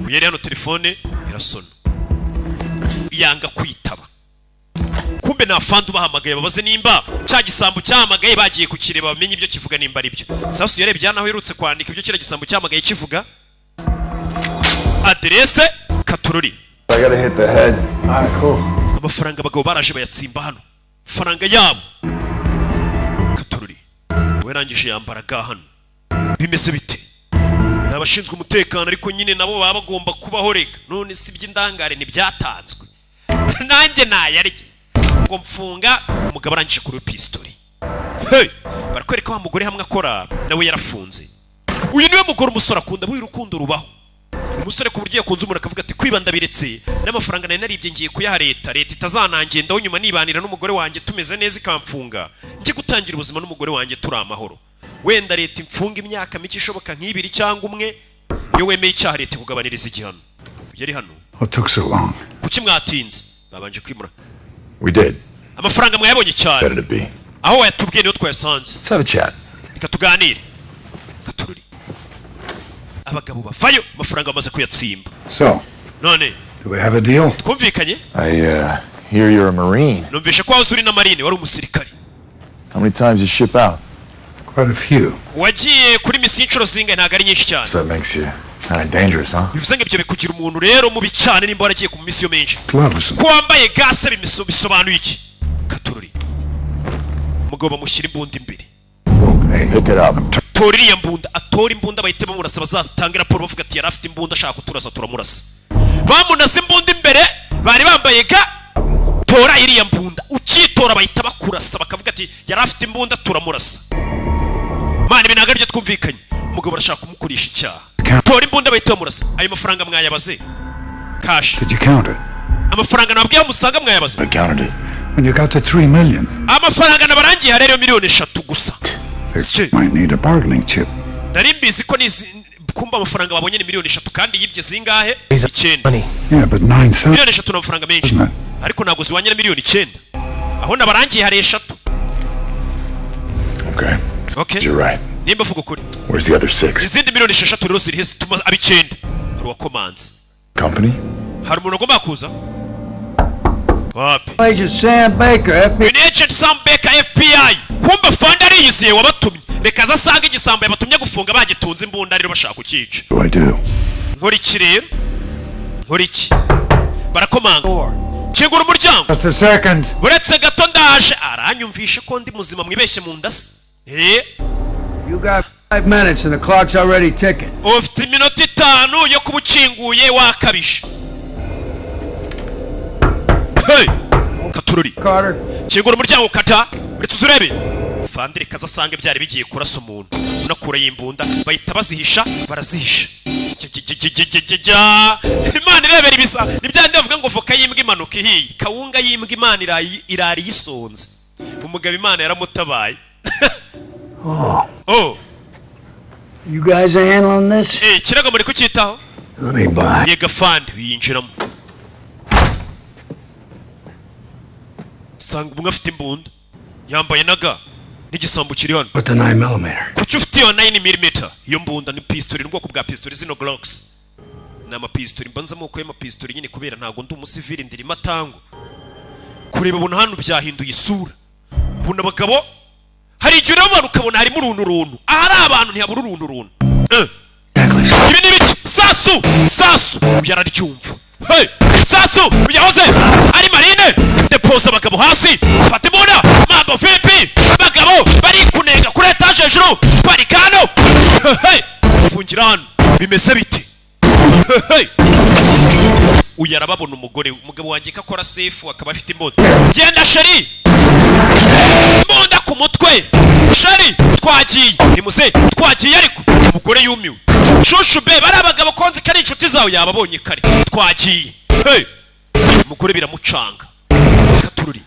Uyu yari hano, telefone irasona yanga kwitaba. Kumbe nta fandi ubahamagaye babaze nimba cya gisambo cyahamagaye bagiye kukireba, bamenye ibyo kivuga nimba ari byo. Sasu yarebye hano aho uherutse kwandika ibyo kiriya gisambo cyahamagaye kivuga, aderese katururi. I gotta hit the head. All right, cool. Amafaranga abagabo baraje bayatsimba hano, faranga yabo katururi. We yarangije yambara ga hano. Bimeze bite? Ni abashinzwe umutekano, ariko nyine nabo baba bagomba kubaho rega. None si iby'indangare ntibyatanzwe, nanjye nayarya ngo mfunga. Umugabo arangije kuri pistori. Hey! Barakwereka wa mugore hamwe akora, nawe yarafunze. Uyu niwe mugore umusore akunda. Buriya urukundo rubaho, umusore ku buryo yakunze umuntu akavuga ati: "Kwiba ndabiretse, n'amafaranga nari naribye ngiye kuyaha leta, leta itazanangendaho nyuma, nibanira n'umugore wanjye tumeze neza ikamfunga, njye gutangira ubuzima n'umugore wanjye turi amahoro. Wenda leta imfunga imyaka mike ishoboka nk'ibiri cyangwa umwe." Iyo wemeye icyaha, leta ikugabaniriza igihano. Yari hano. What took so long? Kuki mwatinze? Babanje kwimura. We did. Amafaranga mwayabonye cyane? Better to be. Aho wayatubwiye niho twayasanze. Let's have a chat. Reka tuganire. Katururi, abagabo bavayo, amafaranga bamaze kuyatsimba. So, None do we have a deal? twumvikanye? I hear you're a Marine. Numvishe ko wahoze uri na marine, wari umusirikare. How many times you ship out? Quite a few. Wagiye kuri misiyo inshuro zingahe? Ntabwo ari nyinshi cyane. So that makes you kind of dangerous, huh? Bivuze ngo ibyo bikugira umuntu rero mubi cyane nimba waragiye ku misiyo menshi. Gloves. Ko wambaye gase bisobanuye iki? Katururi, umugabo bamushyira imbunda imbere. Pick it up. Tora iriya mbunda, atora imbunda, bahite bamurasa. Bazatanga raporo bavuga ati: "Yari afite imbunda ashaka kuturasa, turamurasa." Bamunase imbunda imbere, bari bambaye ga. Tora iriya mbunda, ukitora bahita bakurasa, bakavuga ati: "Yari afite imbunda, turamurasa." Mana, ibi ntabwo aribyo twumvikanye. Umugabo arashaka kumukoresha icyaha. Tora imbunda bahita bamurasa. Ayo mafaranga mwayabaze cash? Did you count it? Amafaranga nabwiye aho musanga mwayabaze? I counted it. When you got to 3 million, Amafaranga nabarangiye rero 3 miliyoni gusa. they might need a bargaining chip. Nari mbizi ko nizi kumba amafaranga babonye ni 3 miliyoni, kandi yibye zingahe? 9. Yeah, but 9,000. 3 miliyoni ni amafaranga menshi, ariko ntabwo ziwanye na 9 miliyoni. Aho nabarangiye hari 3. Okay. Okay. You're right. Nimba avuga ukuri. Where's the other 6? Izindi 6 miliyoni rero ziri he zituma aba 9? Hari uwakomanze. Company? Hari umuntu agomba kuza wapi? Agent Sam Baker, FBI. Uyu ni Agent Sam Baker, FBI. Kumba fanda ariyizeye wabatumye, reka aza asanga igisambo yabatumye gufunga bagitunze imbunda, rero bashaka kucyica. What do I do? Nkora iki rero? Nkora iki? Barakomanga, kingura umuryango. Just a second. Uretse gato, ndaje. Aranyumvishe ko ndi muzima, mwibeshye mu nda se? Eh. You got 5 minutes and the clock's already ticking. Ufite iminota 5 yo kuba ukinguye, wakabije. Hey! Katururi. Carter. Kingura umuryango, kata uretse uzurebe. Fandire kaza asanga byari bigiye kurasa umuntu, unakurayo imbunda, bahita bazihisha, barazihisha. Jya, Imana irebera ibisa ni bya bindi bavuga ngo voka y'imbwa imanuka ihiye, kawunga y'imbwa Imana irari yisonze. Umugabo Imana yaramutabaye. Oh. Oh. You guys are handling this? Eh, ikirago muri kucyitaho? Let me buy. Yega fandi yinjiramo, sanga umwe afite imbunda, yambaye na ga, n'igisambo kiri hano. With the 9 millimeter. Kuki ufite iyo 9 mm? Iyo mbunda ni pistori, ni ubwoko bwa pistori zino Glocks, ni amapistori. Mbanza amoko y'amapistori nyine, kubera ntabwo ndi umusivili, ndirimo atango kureba. Ubona hano byahinduye isura, ubona abagabo. Hari igihe ureba abantu ukabona harimo uruntu runtu, ahari abantu ntihabura uruntu runtu. Eh. Ibi ni ibiki? Sasu, sasu! Uyu araryumva. Hey! Sasu yahoze ari marine depoza abagabo hasi, fata imbunda. Mambo vipi? Abagabo bari kunenga kuri etaje hejuru, parika hano. Hey! Fungira hano, bimeze bite? Hey! Uyu arababona, umugore we. Umugabo wanjye ko akora sefu akaba afite imbunda. Genda chérie, imbunda ku mutwe. Chérie, twagiye, ni muze twagiye. Ariko umugore yumiwe. Chouchou be, bari abagabo konzi ko ari inshuti zawe, yababonye kare. Twagiye. Hey! Umugore biramucanga. Katururi,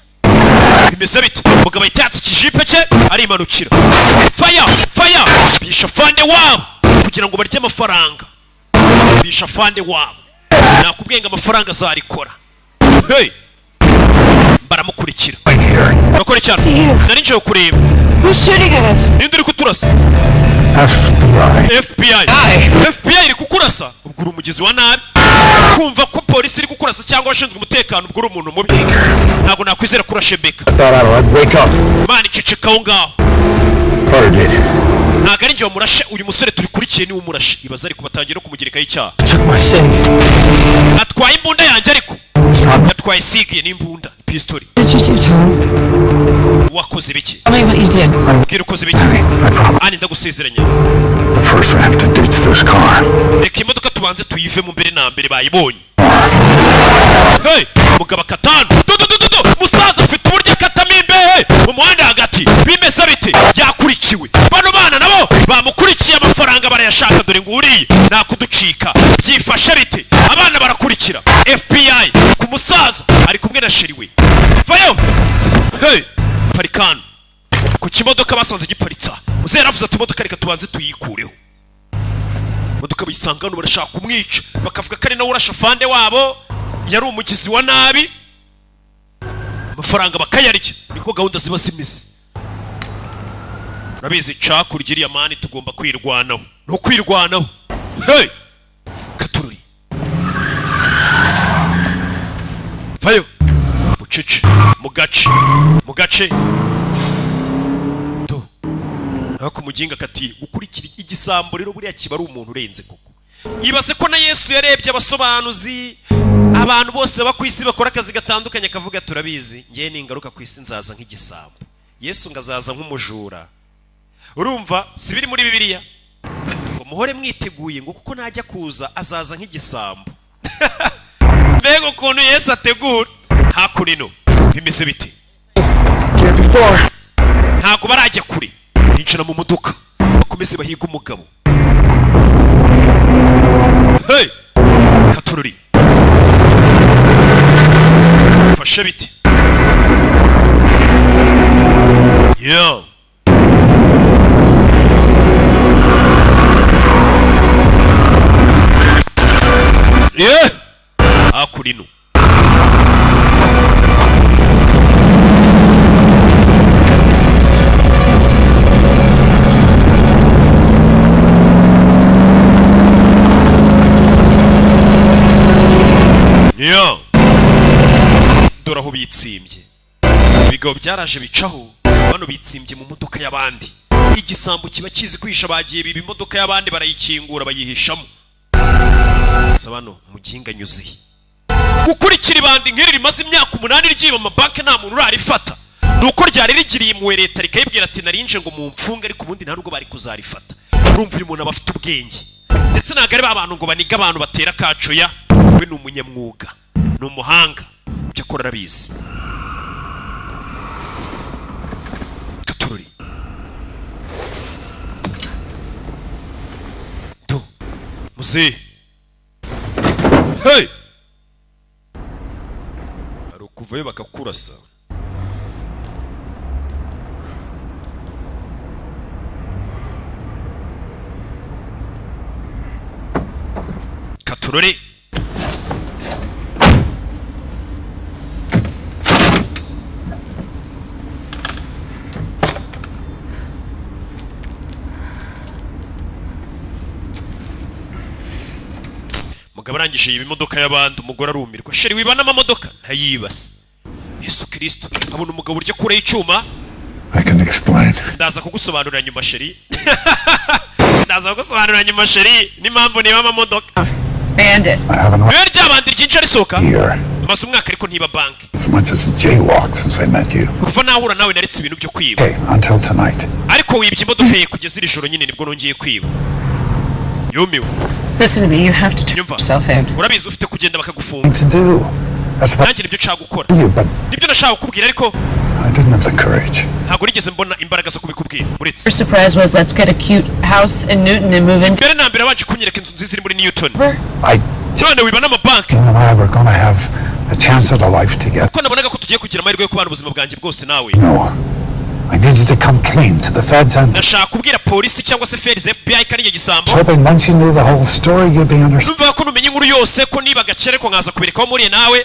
bimeze bite? Umugabo ahita yatsa ikijipe cye, arimanukira. Fire, fire! Bisha fande wabo kugira ngo barye amafaranga. Bisha fande wabo, nakubwiye ngo amafaranga azarikora. Hey! Baramukurikira. Urakora cyane, nari nje kureba. Who's shooting at us? Ninde uri kuturasa? FBI. FBI, FBI iri kukurasa. Ubwo uri umugizi wa nabi. Kumva ko polisi iri kukurasa cyangwa abashinzwe umutekano, ubwo uri umuntu mubi. Ntabwo nakwizera kurashe Beka. Thought out, I'd wake up. Mana, iceceka aho ngaho. Carter did. Ntabwo ari njye wamurashe, uyu musore turikurikiye niwe umurashe. Ibaze, ariko batangiye no kumugerekaho icyaha. Took my safe. Atwaye imbunda yanjye, ariko yatwaye sigiye n'imbunda pistori. What did you do, Tom? Wakoze ibiki? Tell me what you did. Bwira ukoze ibiki ani, ndagusezeranya. But first we have to ditch this car. Reka imodoka tubanze tuyivemo mbere na mbere, bayibonye. Hey, mugabo akatanu du du du du du. Musaza afite uburyo akatamo imbehe mu muhanda hagati. Bimeze bite? Yakurikiwe, bano bana nabo bamukurikiye, amafaranga barayashaka. Dore ngo uriye nakuducika. Byifashe bite? Abana barakurikira FBI ku musaza, ari kumwe na chérie we. Vayo. Hey, parikano ku kimodoka basanze giparitsa. Muzehe yaravuze ati: "Imodoka reka tubanze tuyikureho." Imodoka bayisanga hano, barashaka kumwica, bakavuga ko ari nawe urashe afande wabo, yari umugizi wa nabi, amafaranga bakayarya. Niko gahunda ziba zimeze, urabizi. Cakurya iriya mani, tugomba kwirwanaho, ni ukwirwanaho. Hey! Katururi, vayo bucece mu gace, mu gace do. Ariko umuginga kati gukurikira igisambo rero buriya kiba ari umuntu urenze koko. Ibaze ko na Yesu yarebye abasobanuzi, abantu bose baba ku isi bakora akazi gatandukanye, akavuga: "Turabizi, ngewe ningaruka ku isi nzaza nk'igisambo." Yesu ngo azaza nk'umujura. Urumva si biri muri Bibiliya ngo muhore mwiteguye, ngo kuko najya kuza azaza nk'igisambo. Mbega ukuntu Yesu ategura! Hakuno bimeze bite? Ntabwo barajya kure, binjira mu modoka, bakomeze bahiga umugabo. Hey! Katururi fashe bite? Yo, yeah! Hakurino yo, dore aho bitsimbye. Ibigabo byaraje bicaho bano, bitsimbye mu modoka y'abandi. Igisambo kiba kizi kwihisha. Bagiye biba imodoka y'abandi, barayikingura, bayihishamo. Gusa bano muginga nyuze gukurikira ibandi nk'iri rimaze imyaka 8 ryiba amabanki, nta muntu urarifata. Ni uko ryari rigiriye impuhwe leta, rikayibwira ati: "Narinje ngo mumfunge," ariko ubundi nta nubwo bari kuzarifata. Urumva uyu muntu aba afite ubwenge, ndetse ntabwo ari ba bantu ngo baniga abantu batera kacoya. We ni umunyamwuga, ni umuhanga, ibyo akora arabizi. Katururi do muzehe. Hey! Hari ukuvayo bakakurasa. Katurore. Mugabo arangije yiba imodoka y'abandi, umugore arumirwa. "Chéri, wiba n'amamodoka?" "Ntayibase." Yesu Kirisito! Abona umugabo urya kure y'icyuma. I can explain. Ndaza kugusobanurira nyuma, chéri. Ndaza kugusobanurira nyuma, chéri, n'impamvu niba amamodoka. Bandit. I haven't Niyo ryabandi ryinshi risohoka. here Maze umwaka ariko ntiba banki. so much as a jaywalk since I met you. Kuva nahura nawe naretse ibintu byo kwiba. Okay, until tonight. Ariko wibye imodoka ye kugeza iri joro nyine, nibwo nongeye kwiba. Yumiwe. Listen to me, you have to turn yourself in. Urabizi, ufite kugenda bakagufunga. To do. That's what Nanjye nibyo nshaka gukora. you, but Nibyo nashaka kukubwira, ariko I didn't have the courage. ntabwo nigeze mbona imbaraga zo kubikubwira uretse. First surprise was, let's get a cute house in Newton and move in. Mbere na mbere wabanje kunyereka inzu nziza iri muri Newton. I None wiba n'amabanki. You and I were gonna have a chance at a life together. Kuko nabonaga ko tugiye kugira amahirwe yo kubana ubuzima bwanjye bwose nawe. No. I needed to come clean to the feds and Ndashaka kubwira polisi cyangwa se feds, FBI, ko ari igisambo. hoping once you knew the whole story, you'd be understood. Numva ko numenya inkuru yose ko niba gakere, ariko nkaza kubereka aho muriye nawe.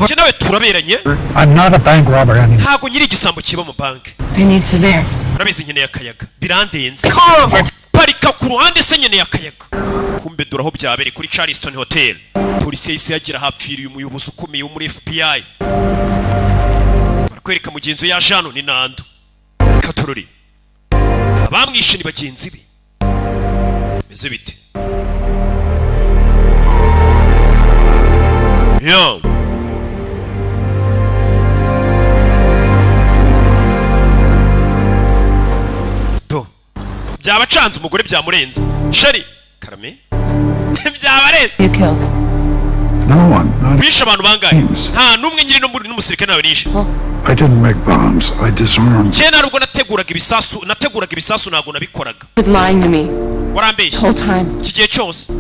Njye nawe turaberanye. I'm not a bank robber anymore. Ntabwo nyiri igisambo kiba mu banki. I need some air. Urabizi, nkeneye akayaga, birandenze. Car over. Parika ku ruhande se, nkeneye akayaga. Kumbe dore aho byabereye kuri Charleston Hotel. Polisi yahise yagira hapfiriye umuyobozi ukomeye wo muri FBI. Barakwereka mugenzi we yaje hano, ni Nando Katorori. Abamwishe ni bagenzi be. Meze bite yo? Do byabacanze, umugore byamurenze. Chéri, karame, byabarenze. You killed. No one. Not Wishe abantu bangahe? Nta n'umwe nyiri no muri n'umusirikare nawe nishe. I didn't make bombs. I disarmed. Njye ntabwo nateguraga ibisasu, nateguraga ibisasu, ntabwo nabikoraga. Been lying to me Warambeshye this whole time. iki gihe cyose.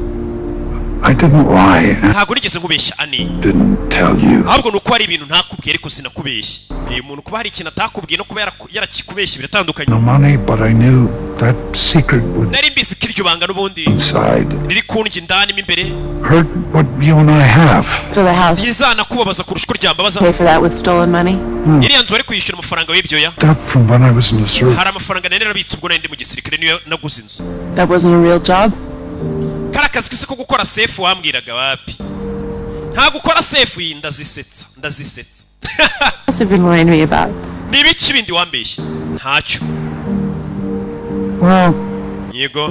I didn't lie and Ntabwo nigeze nkubeshya, Ani. didn't tell you. Ahubwo ni uko hari ibintu ntakubwiye, ariko sinakubeshye. Uyu muntu kuba hari ikintu atakubwiye no kuba yarakikubeshye biratandukanye. No money, but I knew that secret would Nari mbizi ko iryo banga n'ubundi inside riri kundya indani mo imbere. hurt what you and I have. So the house Rizanakubabaza kurusha uko ryambabaza. pay for that with stolen money? Iriya nzu wari kuyishyura amafaranga w'ibyo ya. Up from when I was in the service. Hari amafaranga nari narabitse ubwo nari ndi mu gisirikare, niyo naguze inzu. That wasn't a real job? Kari akazi kese ko gukora safe wambwiraga, wapi? Nta gukora safe iyi. Ndazisetsa, ndazisetsa. What else have you been lying to me about? Ni ibiki bindi wambeshye? Ntacyo. Well, Yego.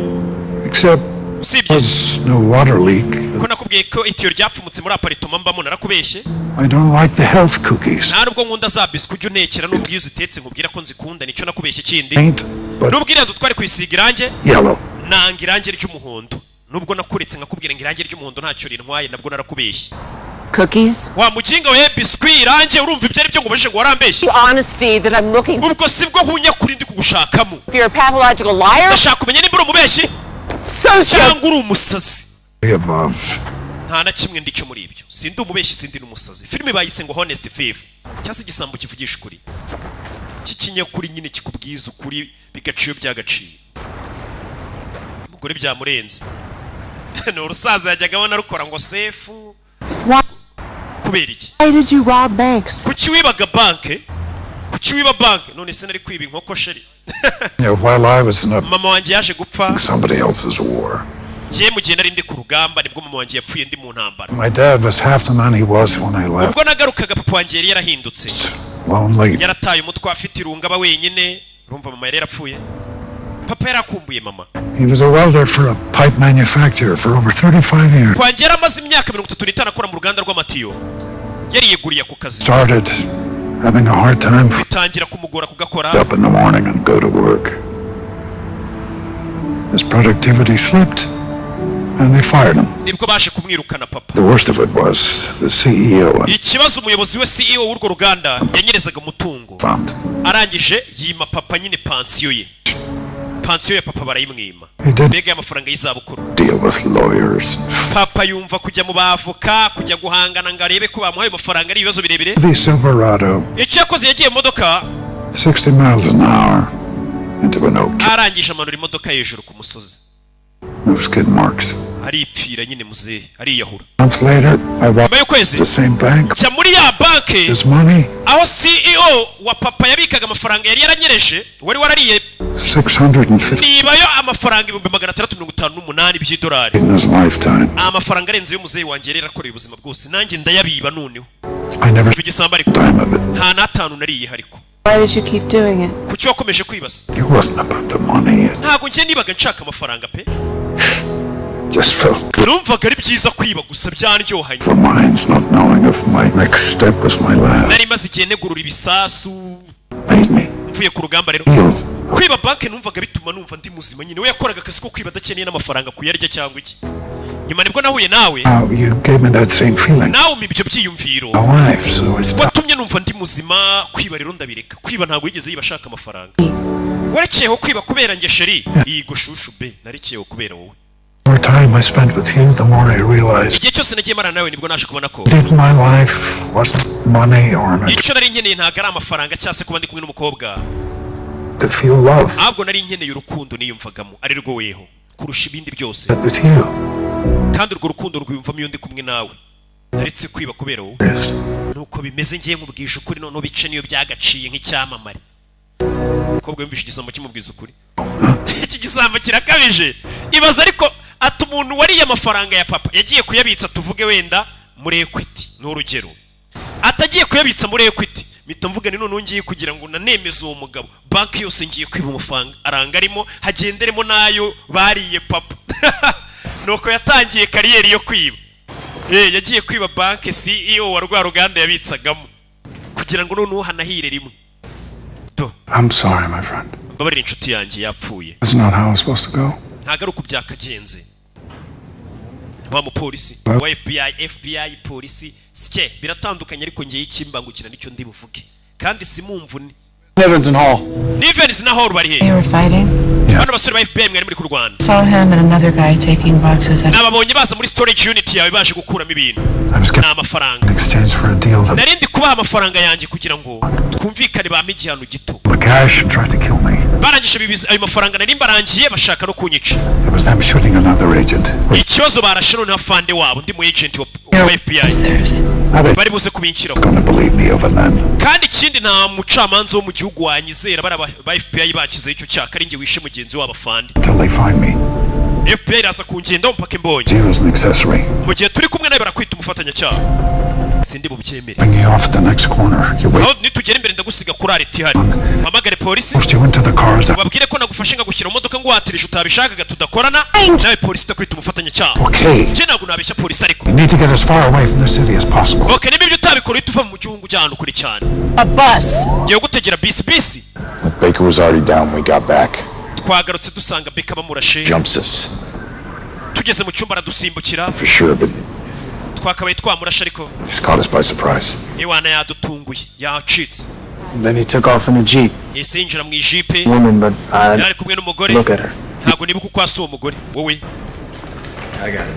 except Usibye there was no water leak. ko nakubwiye. Nakubwiye ko itiyo ryapfumutse muri apartment mbamo, narakubeshye. I don't like the health cookies. Nta nubwo nkunda za biscuit ujya untekera, n'ubwo iyo uzitetse nkubwira ko nzikunda, nicyo nakubeshye kindi. Paint, but Nubwo iriya nzu twari kuyisiga irangi yellow. Nanga irangi ry'umuhondo, nubwo nakuretse nkakubwira ngo irangi ry'umuhondo ntacyo rintwaye, nabwo narakubeshye. Cookies? Wa mukinga we, biscuit, irangi, urumva ibyo ari byo ngo ubajije ngo warambeshye? The honesty that I'm looking Ubwo si bwo bunyakuri ndi kugushakamo. If you're a pathological liar, Ndashaka kumenya nimba uri umubeshyi social cyangwa uri umusazi. The above. Nta na kimwe ndicyo muri ibyo, sindi umubeshyi, sindi n'umusazi. Filime bayise ngo Honest Thief, cyangwa se igisambo kivugisha ukuri, cy'ikinyakuri nyine, kikubwiza ukuri bigaciye iyo byagaciye. Umugore byamurenze, ni urusaza yajyaga abona rukora ngo sefu. Kubera iki? Why did you rob banks? Kuki wibaga banke? Kuki wiba banke? None se nari kwiba inkoko, chérie? While I was in a Mama wanjye yaje gupfa somebody else's war. ngiye mu gihe nari ndi ku rugamba, nibwo mama wanjye yapfuye ndi mu ntambara. My dad was half the man he was when I left. Ubwo nagarukaga, papa wanjye yari yarahindutse, Lonely. yarataye umutwe, afite irungu, aba wenyine. Urumva mama yari yarapfuye, papa yarakumbuye mama. He was a welder for a pipe manufacturer for over 35 years. Wanjye yari amaze imyaka 35 akora mu ruganda rw'amatiyo, yariyeguriye ako kazi. Started having a hard time Bitangira kumugora kugakora. up in the morning and go to work. His productivity slipped, and they fired him. Nibwo baje kumwirukana papa. The worst of it was the CEO and Ikibazo, umuyobozi we, CEO w'urwo ruganda, yanyerezaga umutungo. fund. Arangije yima papa nyine pansiyo ye, pansiyo ya papa barayimwima. He did Mbega y'amafaranga y'izabukuru. deal with lawyers. Papa yumva kujya mu bavoka, kujya guhangana ngo arebe ko bamuhaye amafaranga ari ibibazo birebire. The Silverado, Icyo yakoze, yagiye mu modoka, 60 miles an hour, into an oak tree. arangije amanura imodoka hejuru ku musozi. No skid marks. Aripfira nyine muzehe, ariyahura. A month later, I Nyuma robbed y'ukwezi the same bank. njya muri ya banki His money, aho CEO wa papa yabikaga amafaranga yari yaranyereje, wari warariye. 650 Nibayo amafaranga 658,000 by'idolari. in his lifetime. Amafaranga arenze y'umuzehe wanjye yari yarakoreye ubuzima bwose, nanjye ndayabiba noneho. I never Mva igisambo ariko. dime of it. Nta n'atanu nariye ariko. Why did you keep doing it? Kuki wakomeje kwibasa? It wasn't about the money. It Ntabwo njye nibaga nshaka amafaranga pe. just felt good Numvaga ari byiza kwiba gusa, byanryohanye. for mines, not knowing if my next step was my last. Nari maze igihe negurura ibisasu Made me mvuye ku rugamba, rero feel kwiba banki numvaga bituma numva ndi muzima nyine. We yakoraga akazi ko kwiba adakeneye n'amafaranga kuyarya cyangwa iki. Nyuma nibwo nahuye nawe. How you gave me that same feeling. Nawe umpa ibyo byiyumviro. My wife, so I stopped. Watumye numva ndi muzima. Kwiba rero ndabireka. Kwiba ntabwo yigeze yiba ashaka amafaranga. Warekeyeho kwiba kubera njye, chérie? Yigo chouchou be, narekeyeho kubera wowe. The more time I spent with you, the more I realized Igihe cyose nagiye marana nawe, nibwo naje kubona ko that my life wasn't money or an icyo nari nkeneye ntabwo ari amafaranga cyangwa se kuba ndi kumwe n'umukobwa, to feel love. ahubwo nari nkeneye urukundo niyumvagamo ari rwo weho kurusha ibindi byose. But with you, Kandi urwo rukundo rwiyumvamo iyo ndi kumwe nawe. Naretse kwiba kubera wowe. Nuko bimeze, ngiye nkubwije ukuri noneho bice niyo byagaciye nk'icyamamare. Umukobwa yumvise igisambo kimubwiza ukuri. Iki gisambo kirakabije. Ibaza ariko ati umuntu wariye amafaranga ya papa yagiye kuyabitsa, tuvuge wenda muri Equity, ni urugero, atagiye kuyabitsa muri Equity, mpita mvuga ni noneho ngiye kugira ngo nanemeze uwo mugabo, banki yose ngiye kwiba amafaranga aranga arimo, hagenderemo n'ayo bariye papa. Nuko yatangiye carrière yo kwiba. Yagiye kwiba banki CEO wa rwa ruganda yabitsagamo kugira ngo noneho hanahire rimwe. I'm sorry, my friend. Mbabarira inshuti yanjye, yapfuye. That's not how it's supposed to go. Ntabwo ari uku byakagenze. Wa mupolisi wa FBI, FBI polisi sike biratandukanye, ariko ngiye ikimbangukira nicyo ndi buvuge kandi simumvune. Nevins and Hall. Nivens na Hall bari he? They were fighting. Bano basore ba FBI mwari muri kurwana? Saw him and another guy taking boxes out. Nababonye baza muri storage unit yawe baje gukuramo ibintu, ni amafaranga. In exchange for a deal to Nari ndi kubaha amafaranga yanjye kugira ngo twumvikane, bampe igihano gito. the cash and tried to kill me. Barangije bibiza ayo mafaranga nari mbarangiye, bashaka no kunyica. It was them shooting another agent. Ikibazo, barashe noneho afande wabo, ndi mu agent wa FBI, bari buze kubinshyiraho. Gonna believe me over them. Kandi ikindi, nta mucamanza wo mu gihugu wanyizera, bari ba FBI bakizeho icyo cyaka ari njye wishe mugenzi wabo afande. Until they find me. FBI iraza kungendaho mpaka imbonye. You as an accessory. Mu gihe turi kumwe nawe barakwita umufatanyacyaha. Sindi bubyemere. Bring you off at the next corner. You wait. Aho nitugera imbere ndagusiga kuri arrêt ihari, mpamagare polisi, Forced you into the cars. ubabwire ko nagufashe nkagushyira mu modoka ngwatirije utabishakaga, tudakorana nawe, polisi itakwita umufatanyacyaha. Okay. Njye ntabwo nabeshya polisi ariko. You need to get as far away from the city as possible. Okay, niba ibyo utabikora uhita uva mu gihugu ujya ahantu kure cyane. A bus. Ngiye gutegera bisi, bisi. Baker was already down when we got back. Twagarutse dusanga Baker bamurashe. Jumps us, Tugeze mu cyumba aradusimbukira. for sure, but Twakabaye twamurashe ariko he's caught us by surprise. iwana yadutunguye, yacitse. Then he took off in a jeep. Yahise yinjira mu ijipe. Woman, but I Yari ari kumwe n'umugore. look at her. Ntabwo nibuka uko asa uwo mugore wowe. I got it.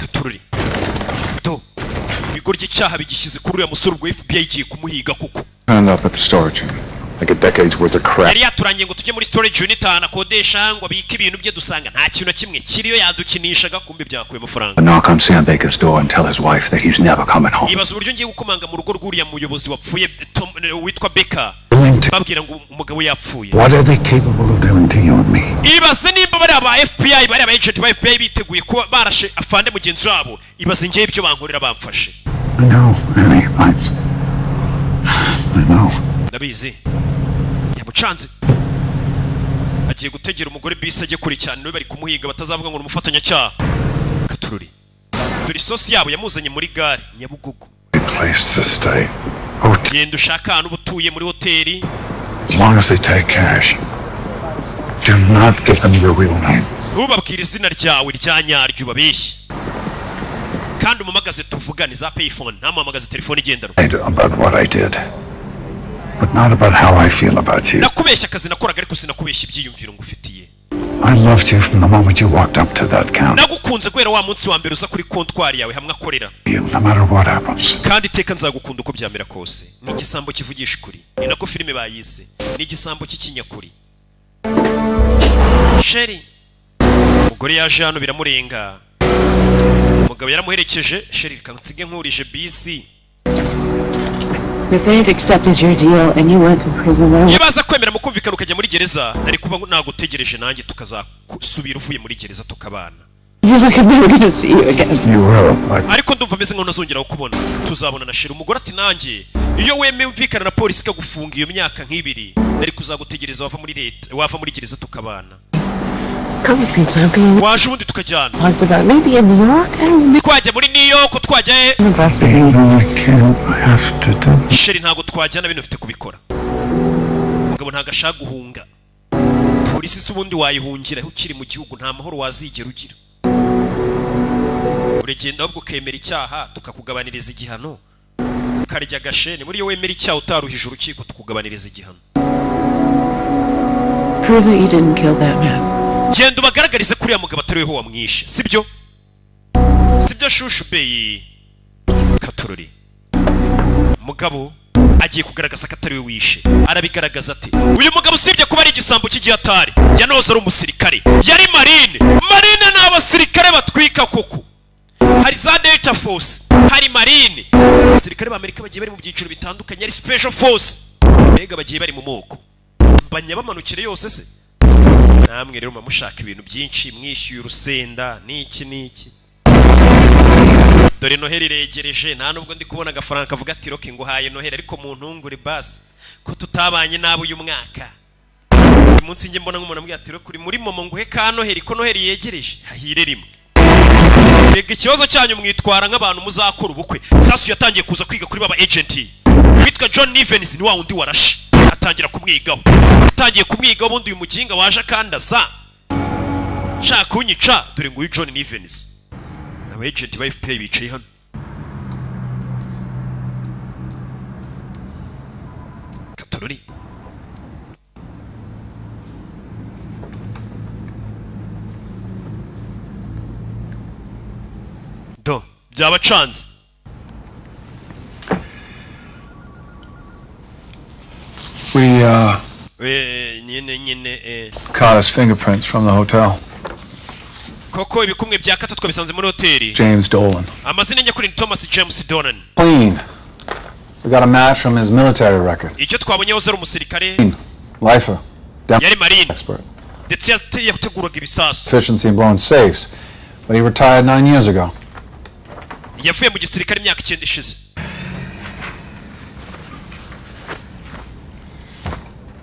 Gatururi do ibigo ry'icyaha bigishyize kuri uriya musore. Ubwo FBI igiye kumuhiga kuko Turned up at the storage unit. Like a decade's worth of crap. Yari yaturangiye ngo tujye muri storage unit ahantu akodesha ngo abike ibintu bye, dusanga nta kintu na kimwe kiriyo. Yadukinishaga, kumbe byakuye amafaranga. A knock on Sam Baker's door and tell his wife that he's never coming home. Ibaza uburyo ngiye gukomanga mu rugo rw'uriya muyobozi wapfuye, witwa Baker, babwira ngo umugabo yapfuye. What are they capable of doing to you and me? Ibaze nimba bariya ba FBI, bariya ba agent ba FBI biteguye kuba barashe afande mugenzi wabo, ibaze ngewe ibyo bankorera bamfashe. I know, Annie. I know. Ndabizi. Yamucanze, agiye gutegera umugore bisi ajye kure cyane, niwe bari kumuhiga, batazavuga ngo ni umufatanyacyaha. Katururi, dore isosi yabo yamuzanye muri gare Nyabugogo. Place to stay. Genda ushaka ahantu uba utuye muri hoteli. As long as they take cash. Do not give them your real name. Ntubabwire izina ryawe rya nyaryo, ubabeshye kandi umumagaze tuvugane za payphone, ntamuhamagaze telefone igendanwa. About what I did, but not about how I feel about you. Nakubeshya akazi nakoraga, ariko sinakubeshya ibyiyumviro ngufitiye. I loved you from the moment you walked up to that counter. Nagukunze guhera wa munsi wa mbere uza kuri kontwari yawe hamwe akorera. You, no matter what happens. Kandi iteka nzagukunda uko byamera kose. Ni igisambo kivugisha ukuri, ni nako filime bayise, ni igisambo cy'ikinyakuri. Chérie, umugore yaje hano biramurenga, umugabo yaramuherekeje. Chérie, reka nsige nkurije bisi. If they had accepted your deal and you went to prison, I Iyo baza kwemera mu kumvikana ukajya muri gereza, nari kuba nagutegereje nanjye tukazasubira uvuye muri gereza tukabana. You're like, I'm never gonna see you again. You will. I Ariko ndumva ameze nkaho ntazongera kukubona, tuzabona na chérie. Umugore ati: "Nanjye iyo wemeye umvikana na polisi ikagufunga iyo myaka nk'ibiri, nari kuzagutegereza wava muri leta, wava muri gereza tukabana." Come with me, Tom. Can you Waje ubundi tukajyana. talked about maybe in New York? I don't know. Twajya muri New York, twajya he? I'm impressed with you. I can't. I have to do. Chérie, ntabwo twajyana bino, mfite kubikora. Umugabo ntabwo ashaka guhunga polisi. Se ubundi wayihungira ukiri mu gihugu? Nta mahoro wazigera ugira. Uragenda ahubwo ukemera icyaha tukakugabaniriza igihano, ukarya agasheni. Muri iyo wemera icyaha utaruhije urukiko, tukugabaniriza igihano. Prove that you didn't kill that man. Genda ubagaragarize ko uriya mugabo atari weho wamwishe, sibyo? Sibyo shushu beyi? Katorori, mugabo agiye kugaragaza ko atari we wishe. Arabigaragaza ati: "Uyu mugabo usibye kuba ari igisambo cy'igihatari, yanoze ari umusirikare, yari marine." Marine ni abasirikare batwika koko. Hari za Delta Force, hari marine. Abasirikare b'Amerika bagiye bari mu byiciro bitandukanye, hari Special Force, mbega bagiye bari mu moko. Mbanya bamanukire yose se namwe rero muba mushaka ibintu byinshi, mwishyuye urusenda n'iki n'iki. Dore Noheli iregereje, nta nubwo ndi kubona agafaranga kavuga ati: "Rocky, nguhaye Noheli, ariko mu ntungure basi ko tutabanye nabi uyu mwaka." Uyu munsi njye mbona nk'umuntu ambwira ati: "Rocky, uri muri momo, nguhe ka Noheli ko Noheli yegereje, hahire rimwe." Rega ikibazo cyanyu, mwitwara nk'abantu muzakora ubukwe. Sasu yatangiye kuza kwiga kuri baba agent witwa John Nevens, ni wa wundi warashe. Atangira kumwigaho, atangiye kumwigaho. Ubundi uyu muginga waje akandasa shaka kunyica. Dore nguyu John Nevens. Aba agent ba FBI bicaye hano. Katorori. Do byabacanze. We Nyine caught his fingerprints from the hotel. Koko ibikumwe bya kata twabisanze muri hoteli. James Dolan. Amazina nyakuri ni Thomas James Dolan. Clean. We got a match from his military record. Icyo twabonye, yahoze ari umusirikare. Lifer. Down Yari marine expert. ndetse yateguraga ibisasu. Efficiency in blowing safes. But he retired 9 years ago. Yavuye mu gisirikare imyaka 9 ishize.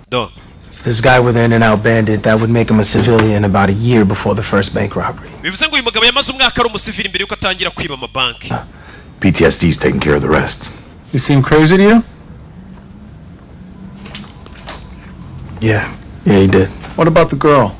Do. If this guy were the in and out bandit, that would make him a civilian about a year before the first bank robbery. Bivuze ngo uyu mugabo yamaze umwaka ari umusivili mbere yuko atangira kwiba amabanki. PTSD's taking care of the rest. He seem crazy to you? Yeah. Yeah, he did. What about the girl?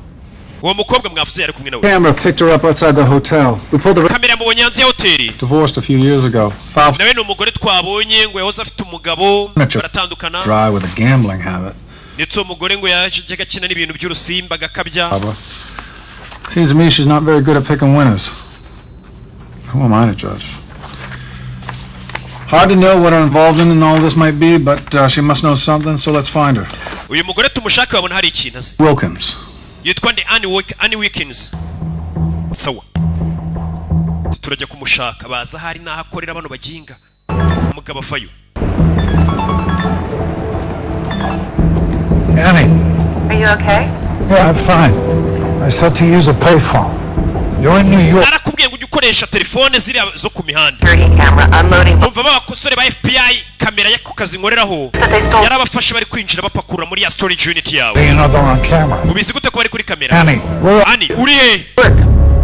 Uwo mukobwa mwavuze yari kumwe nawe? Camera picked her up outside the hotel. We pulled the Kamera yamubonye hanze ya hoteli. divorced a few years ago. Filed Nawe ni umugore twabonye ngo yahoze afite umugabo, baratandukana. dry with a gambling habit. Ndetse uwo mugore ngo yajyaga akina n'ibintu by'urusimba agakabya. Barbara. Seems to me she's not very good at picking winners. Who am I to judge? Hard to know what her involvement in all this might be, but she must know something, so let's find her. Uyu mugore tumushake, wabona hari ikintu azi. Wilkins. Yitwa nde? Annie Wilkins. Sawa, turajya kumushaka, baza ahari n'aho akorera bano baginga. Umugabo avayo. Annie. Are you okay? Yeah, I'm fine. I said to use a payphone. You're in New York. Arakubwiye ngo ujye ukoresha telefone ziriya zo ku mihanda. Camera unloading. Umva, b'abasore ba FBI, kamera yo ku kazi nkoreraho yarabafashe bari kwinjira bapakurura muri ya storage unit yawe. You know they're on camera. Ubizi gute ko bari kuri kamera? Annie, where Annie, uri he?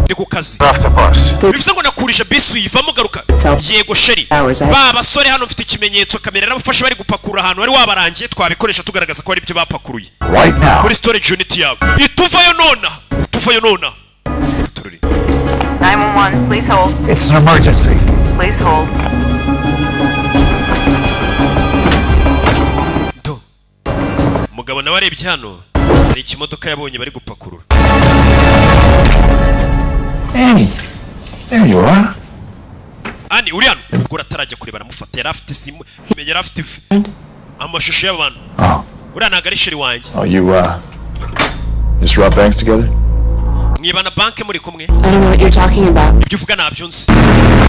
Ndi ku kazi. Off the bus. Bivuze ngo nakurije bisi uyivamo, garuka. Yego chérie, ba basore hano mfite ikimenyetso, kamera yarabafashe bari gupakurura ahantu wari wabarangiye, twabikoresha tugaragaza ko ari ibyo bapakuruye Right now. Muri storage unit yawe. Ituvayo nona, tuvayo nona. 911, please hold. It's an emergency. Please hold. Umugabo nawe arebye hano hari ikimodoka yabonye bari gupakurura. Annie. There you are. Annie, uri hano? Ubwo atarajya kureba aramufata, yari afite simu, yari afite amashusho y'abantu. Oh. Uriya ntabwo ari chérie wanjye. Oh, you, just rob banks together? Mwibana banke muri kumwe? I don't know what you're talking about. Ibyo uvuga ntabyo nzi.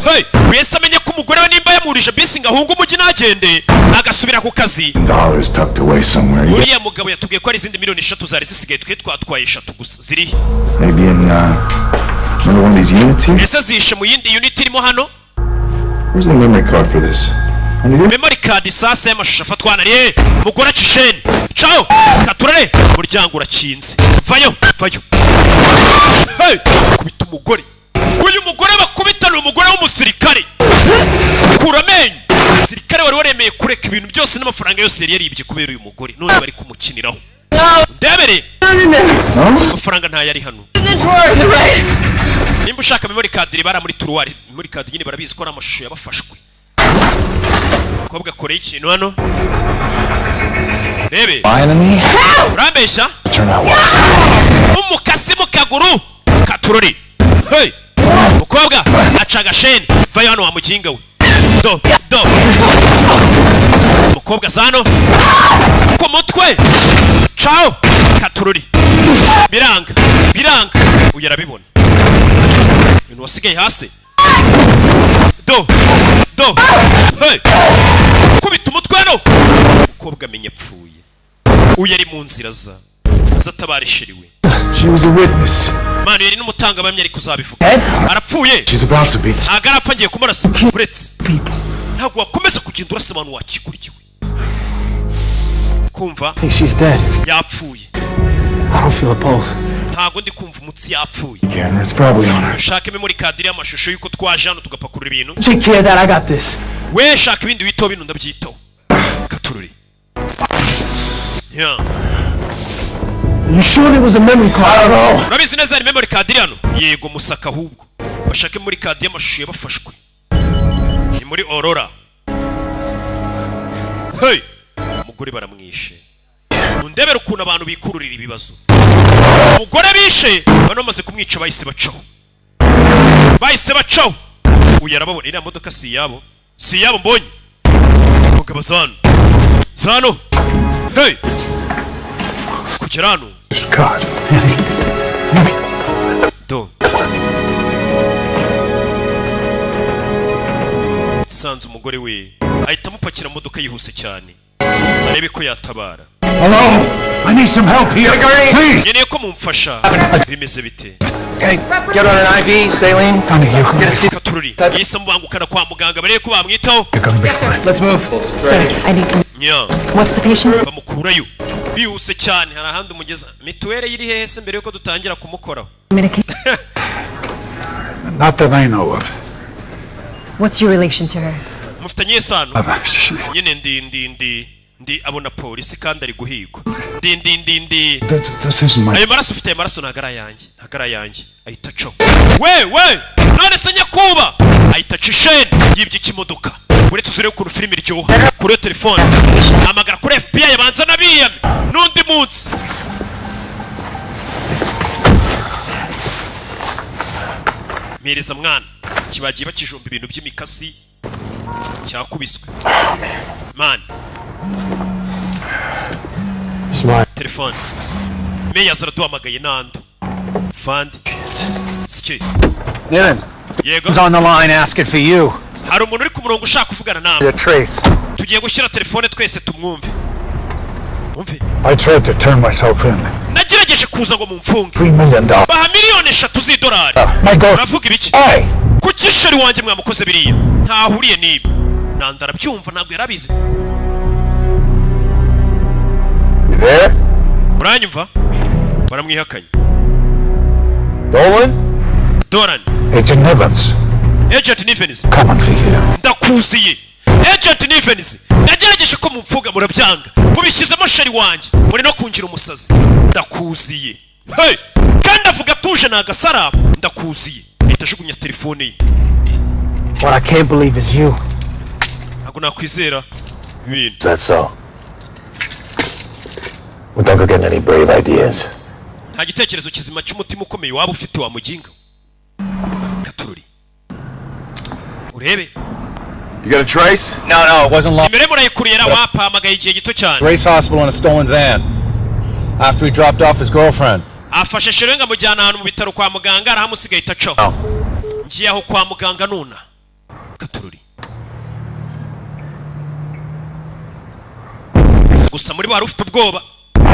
Hey, wese amenye ko umugore we nimba yamurije bisi ngo ahunge umujyi ntagende agasubira ku kazi. Dollars tucked away somewhere. You Uriya mugabo yatubwiye ko hari izindi miliyoni 3 zari zisigaye, twe twatwaye 3 gusa. Ziri Maybe in, another one of these units here? Ese zishe mu yindi unit irimo hano? Where's the memory card for this? Under here? Memory card sasa y'amashusho afatwa na ye mugore acisheni ciao katurare, umuryango urakinze, vayo vayo. Hey, kubita umugore. Uyu mugore bakubita ni umugore w'umusirikare. Kura amenyo. Umusirikare wari waremeye kureka ibintu byose n'amafaranga yose yari yaribye kubera uyu mugore, none bari kumukiniraho. Ndebere, amafaranga ntayo ari hano. Nimba ushaka memory card, bara muri tiroir. Memory card nyine barabizi ko ari amashusho yabafashwe. Umukobwa akoreye ikintu hano, rebe. Lying to me? Urambeshya? Turn out well. Umukasi mu kaguru katurori. Hey, mukobwa aca agasheni. Vayo hano wa muginga we. Do do, mukobwa zano ku mutwe. Ciao katurori. Biranga biranga, uyu arabibona ibintu wasigaye hasi. Do do, hey, kubita umutwe hano. Umukobwa amenya apfuye. Uyu ari mu nzira za aza atabara chérie we. She was a witness. Manu yari n'umutangabuhamya, ariko uzabivuga arapfuye. She's about to be. Ntabwo arapfa, ngiye kumurasa. Uretse ntabwo wakomeza kugenda urasa abantu wakikurikiwe kumva. I think she's dead. Yapfuye. I don't feel a pulse. Ntabwo ndi kumva umutsi, yapfuye. Camera, it's probably on her. Ushake memory card y'amashusho y'uko twaje hano tugapakurura ibintu. Take care of that. I got this. We shaka ibindi witaho, bino ndabyitaho. Katururi. Yeah. You sure there was a memory card? I don't know. Urabizi neza hari memory card iri hano? Yego, musaka ahubwo bashake memory card y'amashusho yabafashwe. Ni muri Aurora. Hey, umugore baramwishe. Mundebere ukuntu abantu bikururira ibibazo. Umugore bishe bano, bamaze kumwica bahise bacaho, bahise bacaho. Uyu arababona, iriya modoka si iyabo, si iyabo. Mbonye umugabo zano zano. Hey, kugera hano. God. Do, sanze umugore we ahita amupakira mu modoka yihuse cyane. Arebe ko yatabara. Hello? I need some help here. Please. Nkeneye ko mumfasha. Bimeze bite? Hey, get on an IV, saline. Honey, you're gonna be Katururi yahise amubangukana kwa muganga, barebe ko bamwitaho. You're gonna be fine. Let's move. Sir, I need some. Nya. What's the patient's? Bamukurayo bihuse cyane. Hari ahandi umugeza mituweli iri hehe se mbere yuko dutangira kumukoraho? Medication. Not that I know of. What's your relation to her? Mufitanye isano nyine. Ndi abona polisi kandi ari guhigwa. Ndi This isn't my. Ayo maraso ufite, ayo maraso ntabwo ari ayanjye, ntabwo ari ayanjye. Ahita acaho. We we, none se nyakuba, ahita aca isheni yibye ikimodoka. Uretse uzurebe ukuntu filime iryoha. Kuri iyo telefone hamagara kuri FBI, abanza n'abiyame n'undi munsi. Mpereza mwana, kibagiye bakijomba ibintu by'imikasi, cyakubiswe man. It's mine. Telefone meya araduhamagaye. Nando fandi sike. Nivens. Yego. Who's on the line asking for you? Hari umuntu uri ku murongo ushaka kuvugana nawe. The trace. Tugiye gushyira telefone twese tumwumve, mwumve. I tried to turn myself in. Nagerageje kuza ngo mumfunge. $3 million. Baha miliyoni 3 z'idolari. My God. Uravuga ibiki? Kuki chérie wanjye mwamukoze biriya? Ntahuriye n'ibi. Nanda arabyumva, ntabwo yarabizi. You there? Uranyumva? Baramwihakanye. Dolan? Dolan. Agent Nivens. Agent Nivens. Coming for you. Ndakuziye, Agent Nivens. Nagerageje ko mumfunga murabyanga, mubishyizemo chérie wanjye, muri no kungira umusazi. Ndakuziye. Hey! Kandi avuga atuje, ni agasara. Ndakuziye. Ahita ajugunya telefone ye. What I can't believe is you. Ntabwo nakwizera ibintu. Is that so? Well, don't go getting any brave ideas. Nta gitekerezo kizima cy'umutima ukomeye waba ufite, wa muginga. Katururi urebe. You got a trace? No, it wasn't long. Nimero murayikurira wapahamagaye igihe gito cyane. Grace Hospital in a stolen van. After he dropped off his girlfriend. Afashe chérie ngo amujyana ahantu mu bitaro kwa muganga, arahamusigaye ahita acaho. Ngiye aho kwa muganga nuna. Katururi gusa muri bo hari ufite ubwoba,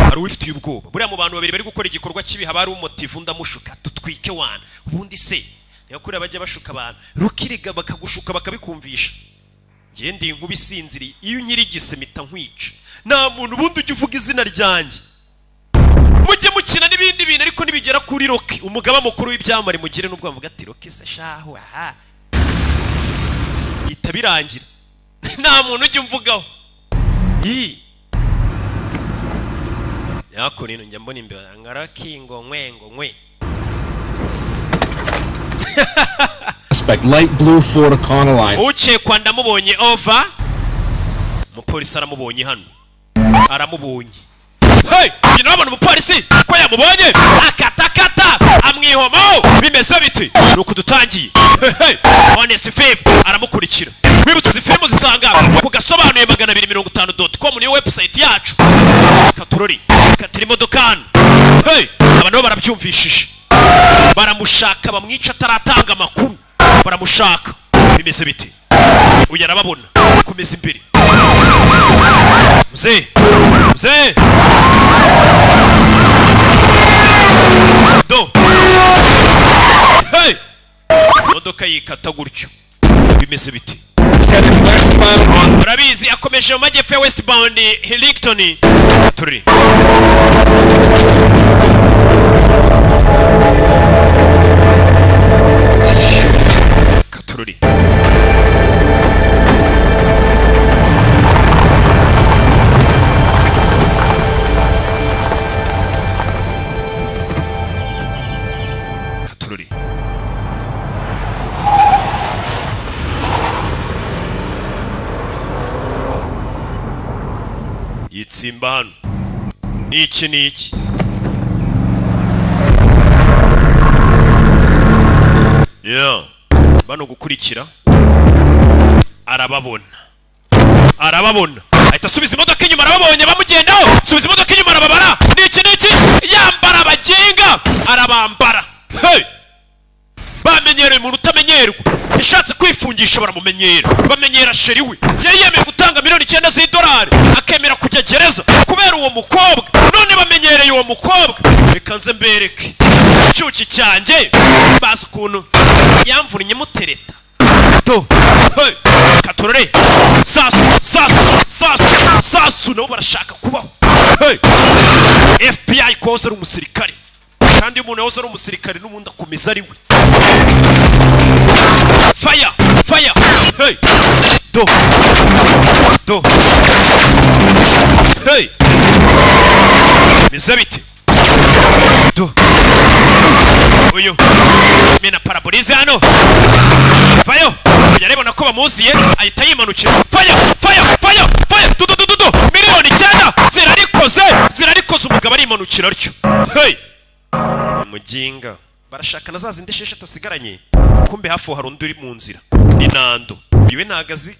hari uwifitiye ubwoba. Buriya mu bantu babiri bari gukora igikorwa kibi haba hari umotive, undi amushuka dutwike wana. Ubundi se niyo kuriya bajya bashuka abantu rukiriga, bakagushuka bakabikumvisha. Ngiye ndi inkuba isinziriye, iyo unyirigise mpita nkwica. Nta muntu ubundi ujya uvuga izina ryanjye. Mujye mukina n'ibindi bintu, ariko nibigera kuri Rocky, umugaba mukuru w'ibyamamare, mugire n'ubwo bavuga ati Rocky se shahu, aha bihita birangira. Nta muntu ujya umvugaho. Ii yako nino njya mbona imbere nga Rocky ngo nkwe ngo nkwe. Suspect light blue Ford Econoline. Ukekwa ndamubonye, over. Umupolisi aramubonye hano, aramubonye. Hey! Nyina wabona umupolisi ko yamubonye, akatakata amwihomaho. Bimeze biti? Ni uku dutangiye. Hey, hey! Honest Thief aramukurikira. Wibutse izi filime uzisanga ku gasobanuye 250.com, niyo website yacu. Katurori katira imodoka hano. Hey! Aba nabo barabyumvishije, baramushaka bamwica ataratanga amakuru. Baramushaka. Bimeze bite? Uyu arababona, komeza imbere. Mzee, mzee, do. Hey! Imodoka yikata gutyo. Bimeze bite? Urabizi, akomeje mu majyepfo ya westbound Hillington. Turi katururi. Katururi yitsimba hano. Ni iki? Ni iki? Yeah. Bano gukurikira arababona, arababona, ahita asubiza imodoka inyuma. Arababonye bamugendaho, subiza imodoka inyuma, arababara. Ni iki? Ni iki? Yambara abaginga, arabambara. Hey! Bamenyereye. Bamenyereye umuntu utamenyerwa. Yashatse kwifungisha, baramumenyera, bamenyera chéri we. Yari yemeye gutanga miliyoni 9 z'idolari, akemera kujya gereza kubera uwo mukobwa. None bamenyereye uwo mukobwa. Reka nze mbereke icyuki cyanjye, bazi ukuntu yamvunnye mutereta. Do, hey, katorore, sasu sasu sasu sasu. Nabo barashaka kubaho. Hey, FBI koza ari umusirikare, kandi iyo umuntu yahoze ari umusirikare n'ubundi akomeza ari we. Fire, fire. Hey, do do. Hey, bize bite? Do, uyu mena pare-brise hano. Vayo, yarabona ko bamuziye, ahita yimanukira. Fire, fire, fire, fire. Du du du du du. Miliyoni 9 zirarikoze, zirarikoze. Umugabo arimanukira atyo. Hey, muginga, barashaka na za zindi 6 asigaranye. Kumbe hafi aho hari undi uri mu nzira, ni Nando. Uyu we ntago azi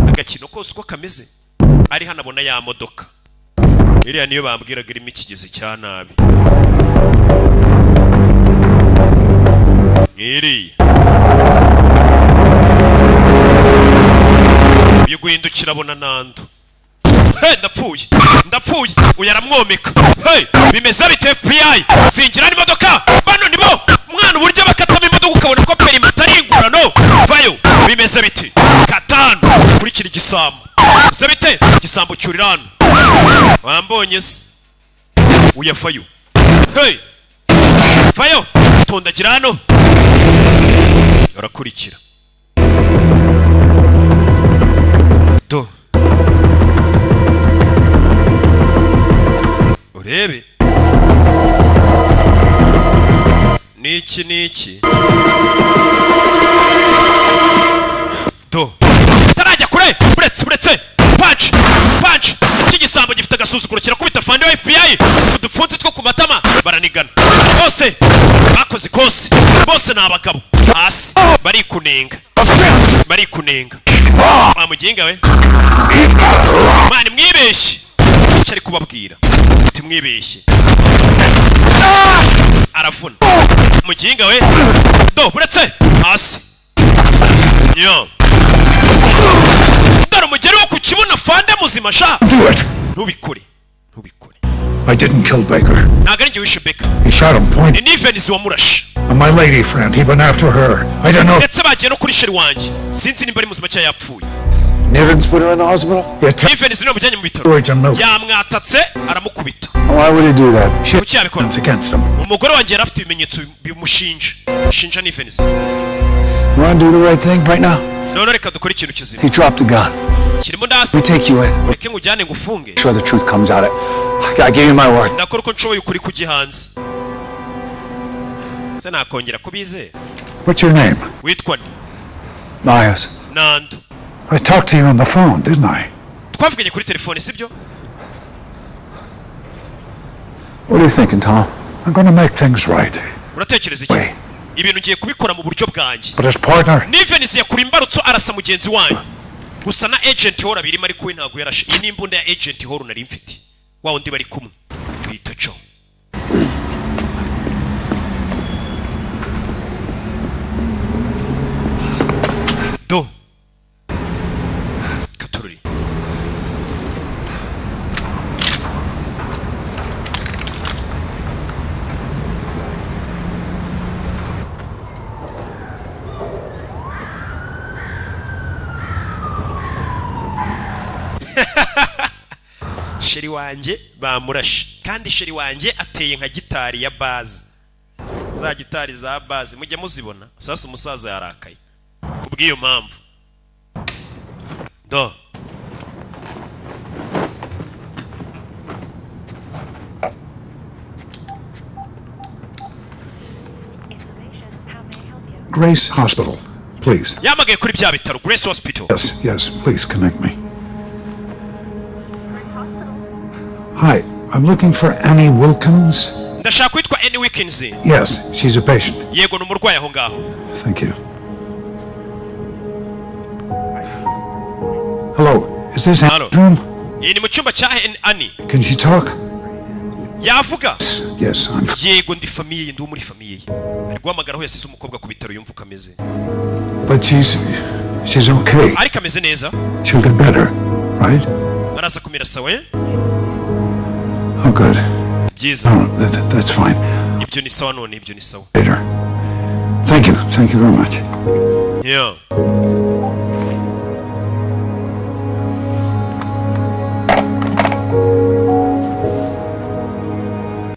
agakino kose uko kameze. Ari hano abona ya modoka iriya, niyo bambwiraga irimo ikigezi cya nabi nk'iriya. Uyu guhindukira abona Nando. Hey, ndapfuye, ndapfuye! Uyu aramwomeka. Hey, bimeze bite? FBI zinjira n'imodoka. Bano nibo mwana, uburyo bakatamo imodoka ukabona ko perimi atari ingurano. Vayo, bimeze bite? Katanu, kurikira igisambo. Bimeze bite? Igisambo cyurira hano, wambonye se? Uyavayo. Hey, vayo, tondagira hano, arakurikira. Do, urebe niki niki. Do, tarajya kure. Buretse, buretse. Punch, punch. Iki gisambo gifite agasuzuguro, kirakubita fande wa FBI udupfunsi two ku matama. Baranigana bose, bakoze ikosi bose, ni abagabo. Hasi barikunenga, barikunenga. Wa muginga we, mani, mwibeshye. Icyo ari kubabwira, timwibeshye. Aravuna muginga we. Do, buretse, hasi yo. Dore umugeri wo ku kibuno, fande muzima sha. Do it. Ntubikore, ntubikore. I didn't kill Baker. Ntabwo ari njye wishe Baker. He shot him point. Ni Nivens wamurashe. And my lady friend, he went after her. I don't know. Ndetse bagiye no kuri chéri wanjye, sinzi nimba ari muzima cyangwa yapfuye. Nivens put her in the hospital? Nivens niwe wamujyanye mu bitaro. Words and milk. Yamwatatse, aramukubita. Why would he do that? Kuki yabikora? It's against him. Umugore wanjye yari afite ibimenyetso bimushinja, bishinja Nivens. You want to do the right thing right now? None reka dukore ikintu kizima. He dropped the gun. Kirimo ndasi. We take you in. Ureke nkujyane ngufunge. Sure the truth comes out. I gave you my word. Ndakora uko nshoboye ukuri kujya hanze. Se nakongera kubizera? What's your name? Witwa nde? Myers. Nando. I talked to you on the phone, didn't I? Twavuganye kuri telefone, sibyo? What are you thinking, Tom? I'm going to make things right. Uratekereza iki? Ibintu ngiye kubikora mu buryo bwanjye. But his partner, Nivens yakura imbarutso, arasa mugenzi wanyu. Gusa na Agent Hall abirimo, ariko we ntabwo yarashe. Iyi ni imbunda ya Agent Hall nari mfite, wa wundi bari kumwe bita Joe. Do, katorori. Chéri wanjye bamurashe, kandi chéri wanjye ateye nka gitari ya bass, za gitari za bass mujya muzibona. Sasa umusaza yarakaye kubw'iyo mpamvu. Do, Grace Hospital, please. Yamagaye kuri bya bitaro, Grace Hospital. Yes, please connect me. Hi, I'm looking for Annie Wilkins. Ndashaka witwa Annie Wilkins. Yes, she's a patient. Yego, ni umurwayi aho ngaho. Thank you. Hello, is this Hello. Annie's room? Iyi ni mu cyumba cya Annie? Can she talk? Yavuga? Yes, I'm. Yego, ndi famille ye, ndi uwo muri famille ye. Ari guhamagara aho yasize umukobwa ku bitaro, yumva uko ameze. But she's okay. Ariko ameze neza. She'll get better, right? Araza kumera sawa, eh? Oh, good. Byiza. No, that's fine. Ibyo ni sawa none, ibyo ni sawa. Later. Thank you. Thank you very much. Yeah.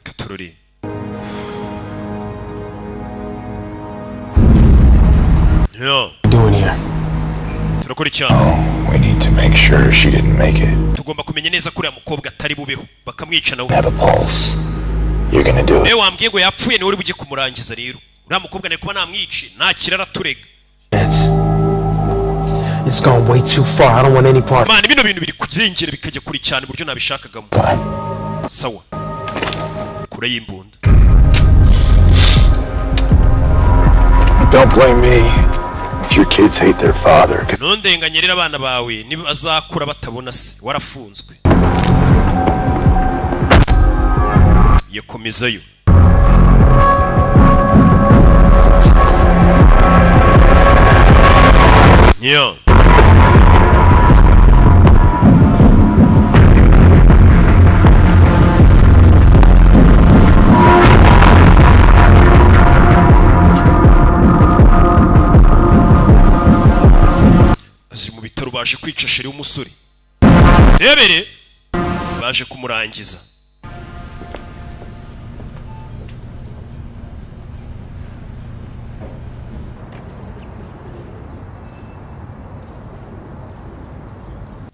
Katururi. Yeah. Doing here? Turakora icyaha. We need to make sure she didn't make it. Tugomba kumenya neza ko uriya mukobwa atari bubeho, bakamwica nawe. Have a pulse. You're gonna do it. Niwe wambwiye ngo yapfuye, niwe uri bujye kumurangiza rero. Uriya mukobwa nari kuba namwice, ntakira araturega. It's gone way too far. I don't want any part. Man, bino bintu biri kurengera bikajya kure cyane uburyo nabishakagamo. Sawa. Kure y'imbunda. Don't blame me if your kids hate their father. 'Cause Ntundenganye rero abana bawe nibazakura batabona se warafunzwe. Yakomezayo. Yeah. Ziri mu bitaro, baje kwica chéri w'umusore. Rebere baje kumurangiza.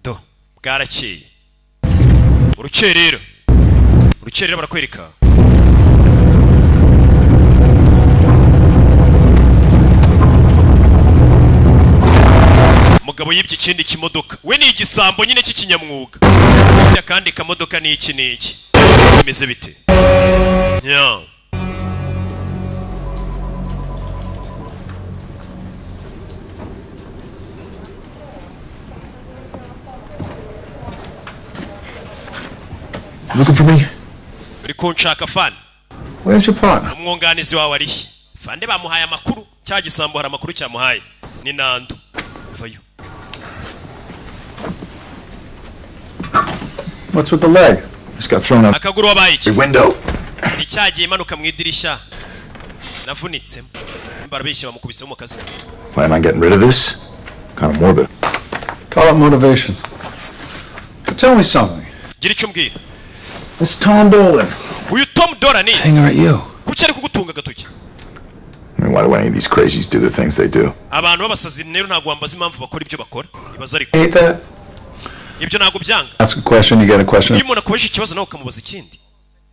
Do bwarakeye. Urukerera. Urukerera barakwereka. Umugabo yibye ikindi kimodoka. We ni igisambo nyine cy'ikinyamwuga. Kandi kamodoka ni iki n'iki. Bimeze bite? Yeah. Looking for me? Uri kunshaka fan? Where's your partner? Umwunganizi wawe ari he? Fande bamuhaye amakuru, cya gisambo hari amakuru cyamuhaye. Ni Nando. Vayo. What's with the leg? Just got thrown out Akaguru wabaye iki? the window. Ni cyagiye imanuka mu idirishya. Navunitsemo. Barabeshya bamukubisemo mu kazi. Plan on getting rid of this? Kind of morbid. Call it motivation. But tell me something. Gira icyo umbwira. It's Tom Dolan. Uyu Tom Dolan ni Finger at you. kuki ari kugutunga agatoki? I mean, why do any of these crazies do the things they do? Abantu b'abasazi rero ntabwo wambaza impamvu bakora ibyo bakora. Ibaza ariko. Hate that? Ibyo ntabwo byanga. Ask a question, you get a question. Iyo umuntu akubajije ikibazo nawe ukamubaza ikindi.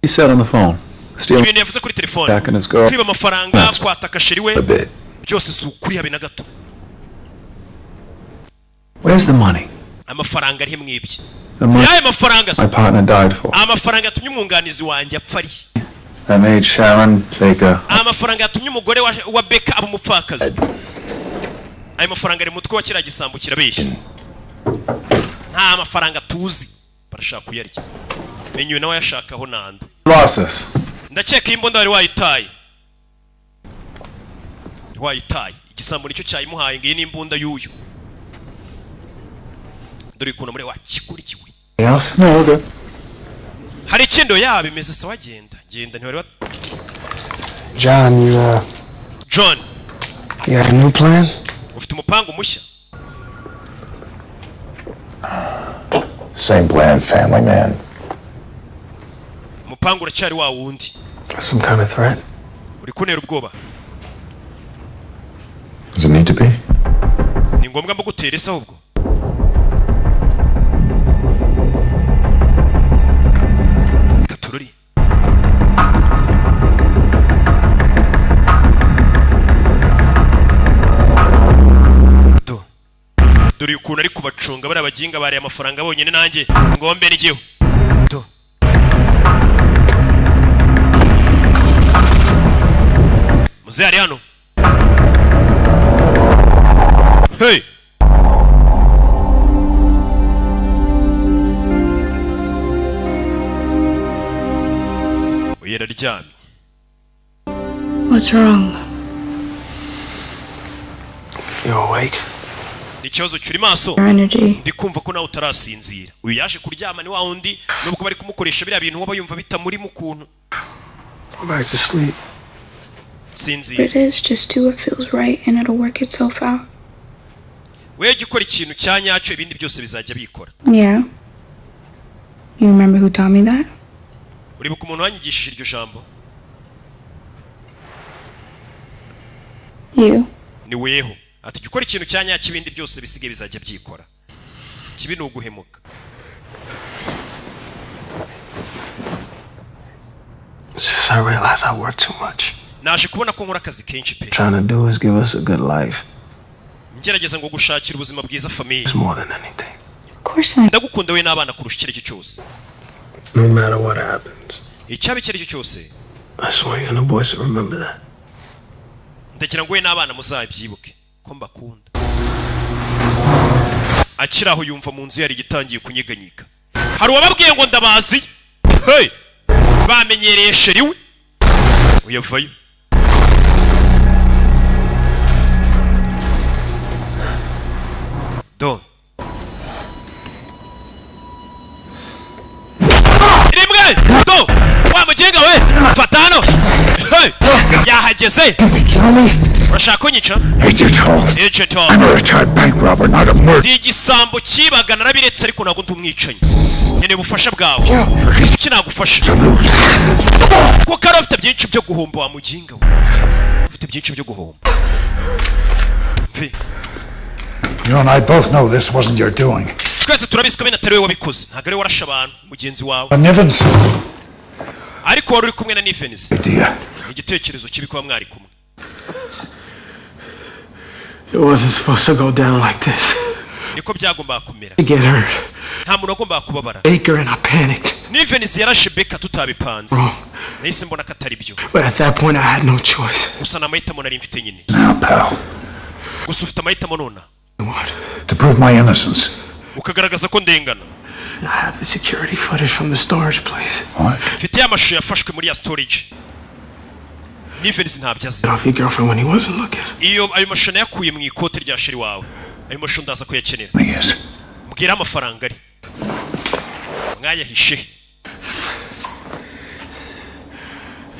He said on the phone. Stealing Ibintu yavuze kuri telefone. back and his girl. Kwiba amafaranga, kwataka chéri we. Byose si ukuri habe na gato. Where's the money? Amafaranga ari mwibye. The money Yayo mafaranga se. my partner died for. Amafaranga yatumye umwunganizi wanjye apfa ari. That made Sharon Baker. Amafaranga yatumye umugore wa Beka aba umupfakazi. Ayo mafaranga ari mu mutwe wa kiriya gisambo kirabeshya. Nta mafaranga tuzi. Barashaka kuyarya. Menye nawe yashakaho Nando. Lost this. Ndakeka iyi mbunda wari wayitaye. Wayitaye. Igisambo nicyo cyayimuhaye, ngiyi ni imbunda y'uyu. Dore ukuntu muri wakikurikiwe. Else? No, we're good. Hari ikindo yaba imeze sawa, genda. Genda ntiwari wa John, you John, you got a new plan? Ufite umupango mushya? Same plan, family man. Umupango uracyari wa wundi. Some kind of threat? Uri kuntera ubwoba. Does it need to be? Ni ngombwa mbugutera ese ahubwo? Katururi. Do. Dore ukuntu ari kubacunga bari abaginga bariye amafaranga bonyine, nanjye ngombe n'igihu. Do. Muzehe ari hano. Hey! Uyu araryamye. What's wrong? You awake? Ni ikibazo cyuri maso. Your energy. Ndi kumva ko nawe utarasinzira. Uyu yaje kuryama ni wa wundi, nubwo bari kumukoresha biriya bintu waba yumva bitamurimo ukuntu. Go back to sleep. Sinzira. It is just do what feels right and it'll work itself out. Wewe jya ukora ikintu cya nyacyo, ibindi byose bizajya bikora. Yeah. You remember who taught me that? Uribuka umuntu wanyigishije iryo jambo? You. Ni weho. Ati jya ukora ikintu cya nyacyo, ibindi byose bisigaye bizajya byikora. Kibi ni uguhemuka. It's just I realize I work too much. Naje kubona ko nkora akazi kenshi pe. Trying to do is give us a good life. Ngerageza ngo gushakira ubuzima bwiza famille. It's more than anything. Of course I. Ndagukunda we n'abana kurusha icyo ari cyo cyose. No matter what happens, Icyaba icyo ari cyo cyose, I swear you and the boys will remember that. Ndagira ngo we n'abana muzabyibuke ko mbakunda. Akiri aho yumva mu nzu yari igitangiye kunyeganyega. Hari uwababwiye ngo ndabazi. Hey! Bamenyereye chéri we. Uyavayo. Do rimwe, do wa mugenga we, fata hano. Hey! Yahageze. Urashaka kunyica? Agent Hall. Agent Hall. I'm a retired bank robber, not a murderer. Ndi igisambo cyibaga, narabiretse, ariko ntabwo ndi umwicanyi. Nkeneye ubufasha bwawe. Kuki nagufasha? Kuko ari ufite byinshi byo guhomba, wa muginga we, ufite byinshi byo guhomba. Mvi. You and I both know this wasn't your doing. Twese turabizi ko bene atari wowe wabikoze. Ntabwo ari wowe warashe abantu mugenzi wawe. But Nivens Ariko wari uri kumwe na Nivens. idea. Ni igitekerezo kibi kuba mwari kumwe. It wasn't supposed to go down like this. Niko byagombaga kumera. To get hurt. Nta muntu wagombaga kubabara. Baker and I panicked. Nivens yarashe Beka tutabipanze. Wrong. Nahise mbona ko atari byo. But at that point, I had no choice. Gusa ni amahitamo nari mfite nyine. Now, pal, Gusa ufite amahitamo nona. to prove my innocence. Ukagaragaza ko ndengana. And I have the security footage from the storage place. Mfite ya mashusho yafashwe muri ya storage. Nivens ntabyo azi. Get off your girlfriend when he wasn't looking. Iyo ayo mashusho nayakuye mu ikote rya chéri wawe. Ayo mashusho ndaza kuyakenera. Yes. Mbwira amafaranga ari mwayahishe.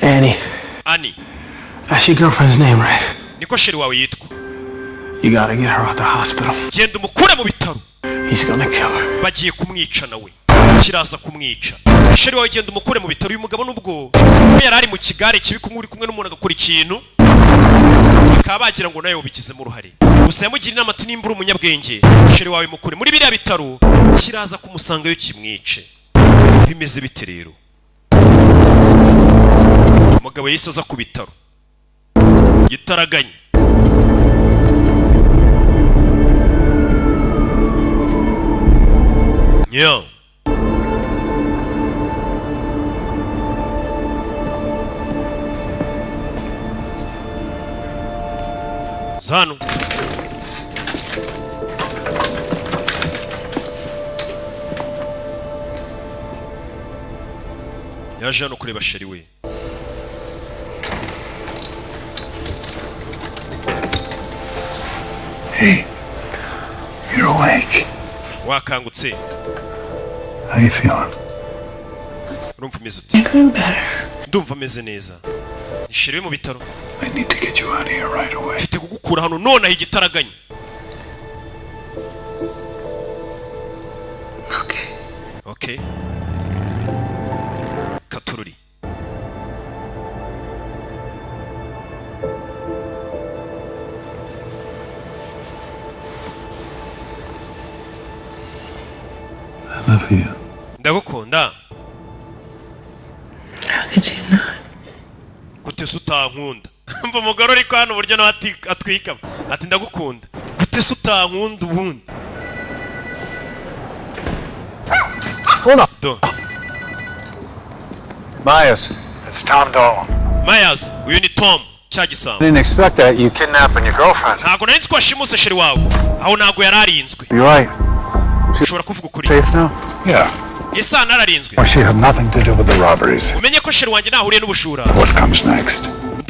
Annie, Ani. that's your girlfriend's name, right? Niko chéri wawe yitwa. You gotta get her out the hospital. Genda umukure mu bitaro. He's gonna kill her. Bagiye kumwica, nawe kiraza kumwica. Chéri wawe, genda umukure mu bitaro. Uyu mugabo nubwo we yari ari mu kigare kibi, kumwe uri kumwe n'umuntu agakora ikintu bakaba bagira ngo nawe ubigizemo uruhare. Gusa yamugira inama ati nimba uri umunyabwenge, chéri wawe mukure muri biriya bitaro, kiraza kumusangayo kimwice. Bimeze bite rero? Umugabo yahise aza ku bitaro gitaraganya. Yeah. Zano. Yaje hano kureba chéri we. Hey, you're awake. Wakangutse. How you feeling? Urumva umeze ute? I'm better. Ndumva ameze neza. Ni chéri we mu bitaro. I need to get you out of here right away. Mfite kugukura hano nonaha igitaraganya. Okay. Okay. Katururi. I love you. Ndagukunda. How could you not? Gute se utankunda? Mva umugore uri hano uburyo nawe atwikamo. Ati ndagukunda. Gute se utankunda ubundi? Hold on. Do. Myers. It's Tom Dolan. Myers, uyu ni Tom, cya gisambo. Didn't expect that, you kidnapping your girlfriend. Ntabwo nari nzi ko washimuse chéri wawe. Aho ntabwo yari arinzwe. You're right. Ushobora kuvuga ukuri. Safe now? Yeah. Ese nararinzwe? Well, she had nothing to do with the robberies. Umenye ko chéri wanjye ntahuriye n'ubujura. What comes next?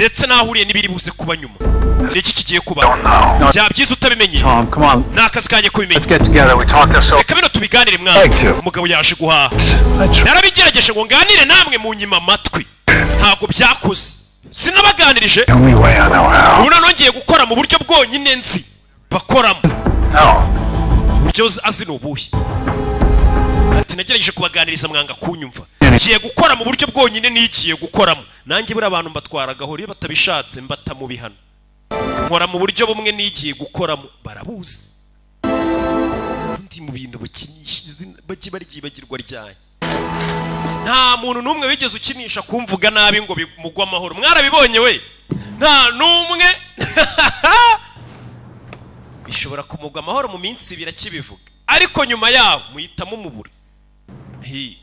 Ndetse n'aho uriye n'ibiri buze kuba nyuma. Ni iki kigiye kuba? Byaba byiza utabimenye. Tom, come on. Ni akazi kanjye kubimenya. Let's get together. We talk this over. Reka bino tubiganire mwana. Umugabo yaje guhaha. Narabigerageje ngo nganire namwe, mu nyima amatwi, ntabwo byakoze, sinabaganirije. The only way I know how. Ubu noneho ngiye gukora mu buryo bwonyine nzi bakoramo. Uburyo azi ni ubuhe? Ati nagerageje kubaganiriza mwanga kunyumva, ngiye gukora mu buryo bwonyine nigiye gukoramo nanjye. Buriya abantu mbatwara gahoro, iyo batabishatse mbata mu bihano. Nkora mu buryo bumwe nigiye gukoramo, barabuzi. Ndi mu bintu bakinisha izina bajye baryibagirwa ryanjye. Nta muntu n'umwe wigeze ukinisha kumvuga nabi ngo bimugwe amahoro, mwarabibonye we. Nta n'umwe bishobora kumugwa amahoro mu minsi 2 akibivuga, ariko nyuma yaho muhita mumubura. Hi.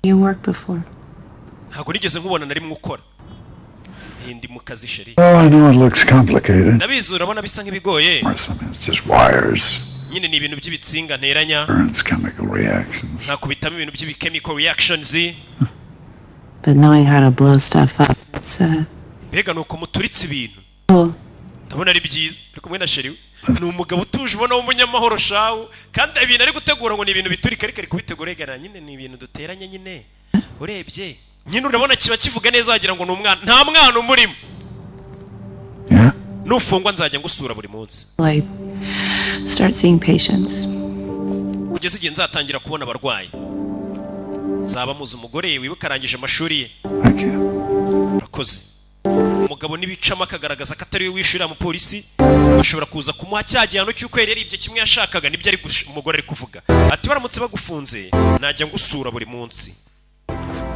You worked before. Ntabwo nigeze nkubona na rimwe ukora. Hi, ndi mu kazi, chéri. Well, I know it looks complicated. Ndabizi, urabona bisa nk'ibigoye. I mean, it's just wires, Nyine ni ibintu by'ibitsinga nteranya. currents, chemical reactions. Nkakubitamo ibintu by'ibi-chemical reactions. But knowing how to blow stuff up, it's Mbega ni uko muturitse ibintu. Oh, Ndabona ari byiza. Uri kumwe na chéri we, ni umugabo utuje, ubona w'umunyamahoro shawu, kandi ibintu ari gutegura ngo ni ibintu biturika, ariko ari kubitegura yegana. Nyine ni ibintu duteranya nyine, urebye nyine urabona kiba kivuga neza, wagira ngo ni umwana, nta mwana umurimo. Nufungwa nzajya ngusura buri munsi. Like start seeing patients. Kugeza igihe nzatangira kubona abarwayi, nzaba muzi. Umugore wibuka arangije amashuri ye. Urakoze. Umugabo nibicamo akagaragaza ko atari we wishyurira umupolisi, bashobora kuza kumuha cya gihano cy'uko yari yaribye kimwe yashakaga. Nibyo ari umugore ari kuvuga ati baramutse bagufunze najya ngusura buri munsi.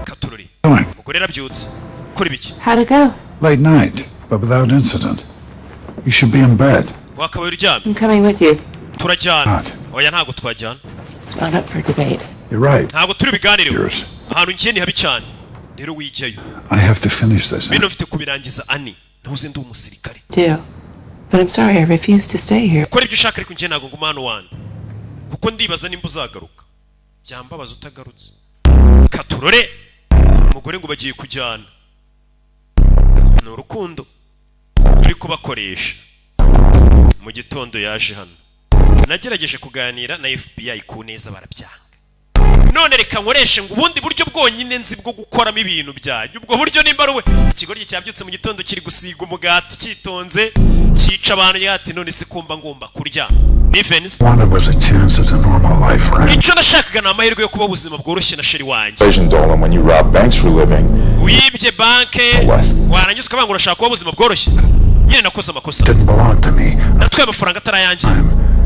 Katurori, umugore yarabyutse. Kora ibiki? How'd it go? Late night, but without incident. You should be in bed. Wakabaye uryamye. I'm coming with you. Turajyana. Oya, ntabwo twajyana. It's not up for debate. You're right. Ntabwo turi biganireho. Ahantu ngiye ni habi cyane, rero wijyayo. I have to finish this. Bino mfite kubirangiza ani, ntuze ndi umusirikare. Do. But I'm sorry, I refuse to stay here. Ukora ibyo ushaka, ariko njye ntabwo nguma hano wana, kuko ndibaza nimba uzagaruka, byambabaza utagarutse. Katurore, umugore ngo bagiye kujyana. Ni urukundo ruri kubakoresha. Mu gitondo yaje hano. Nagerageje kuganira na FBI ku neza, barabyanga. None reka nkoreshe ngo ubundi buryo bwonyine nzi bwo gukoramo ibintu byanjye. Ubwo buryo nimba ari we. Ikigoryi cyabyutse mu gitondo kiri gusiga umugati cyitonze, cyica abantu. Yati none se kumba ngomba kurya Nivens. Wanted was a chance at a normal life, right? Icyo nashakaga ni amahirwe yo kuba ubuzima bworoshye na chéri wanjye. Asian Dolan, when you rob banks for a living, Wibye banke warangiza ukavuga ngo urashaka kuba ubuzima bworoshye. Nyine nakoze amakosa. Didn't belong to me. Natwaye amafaranga atari ayanjye.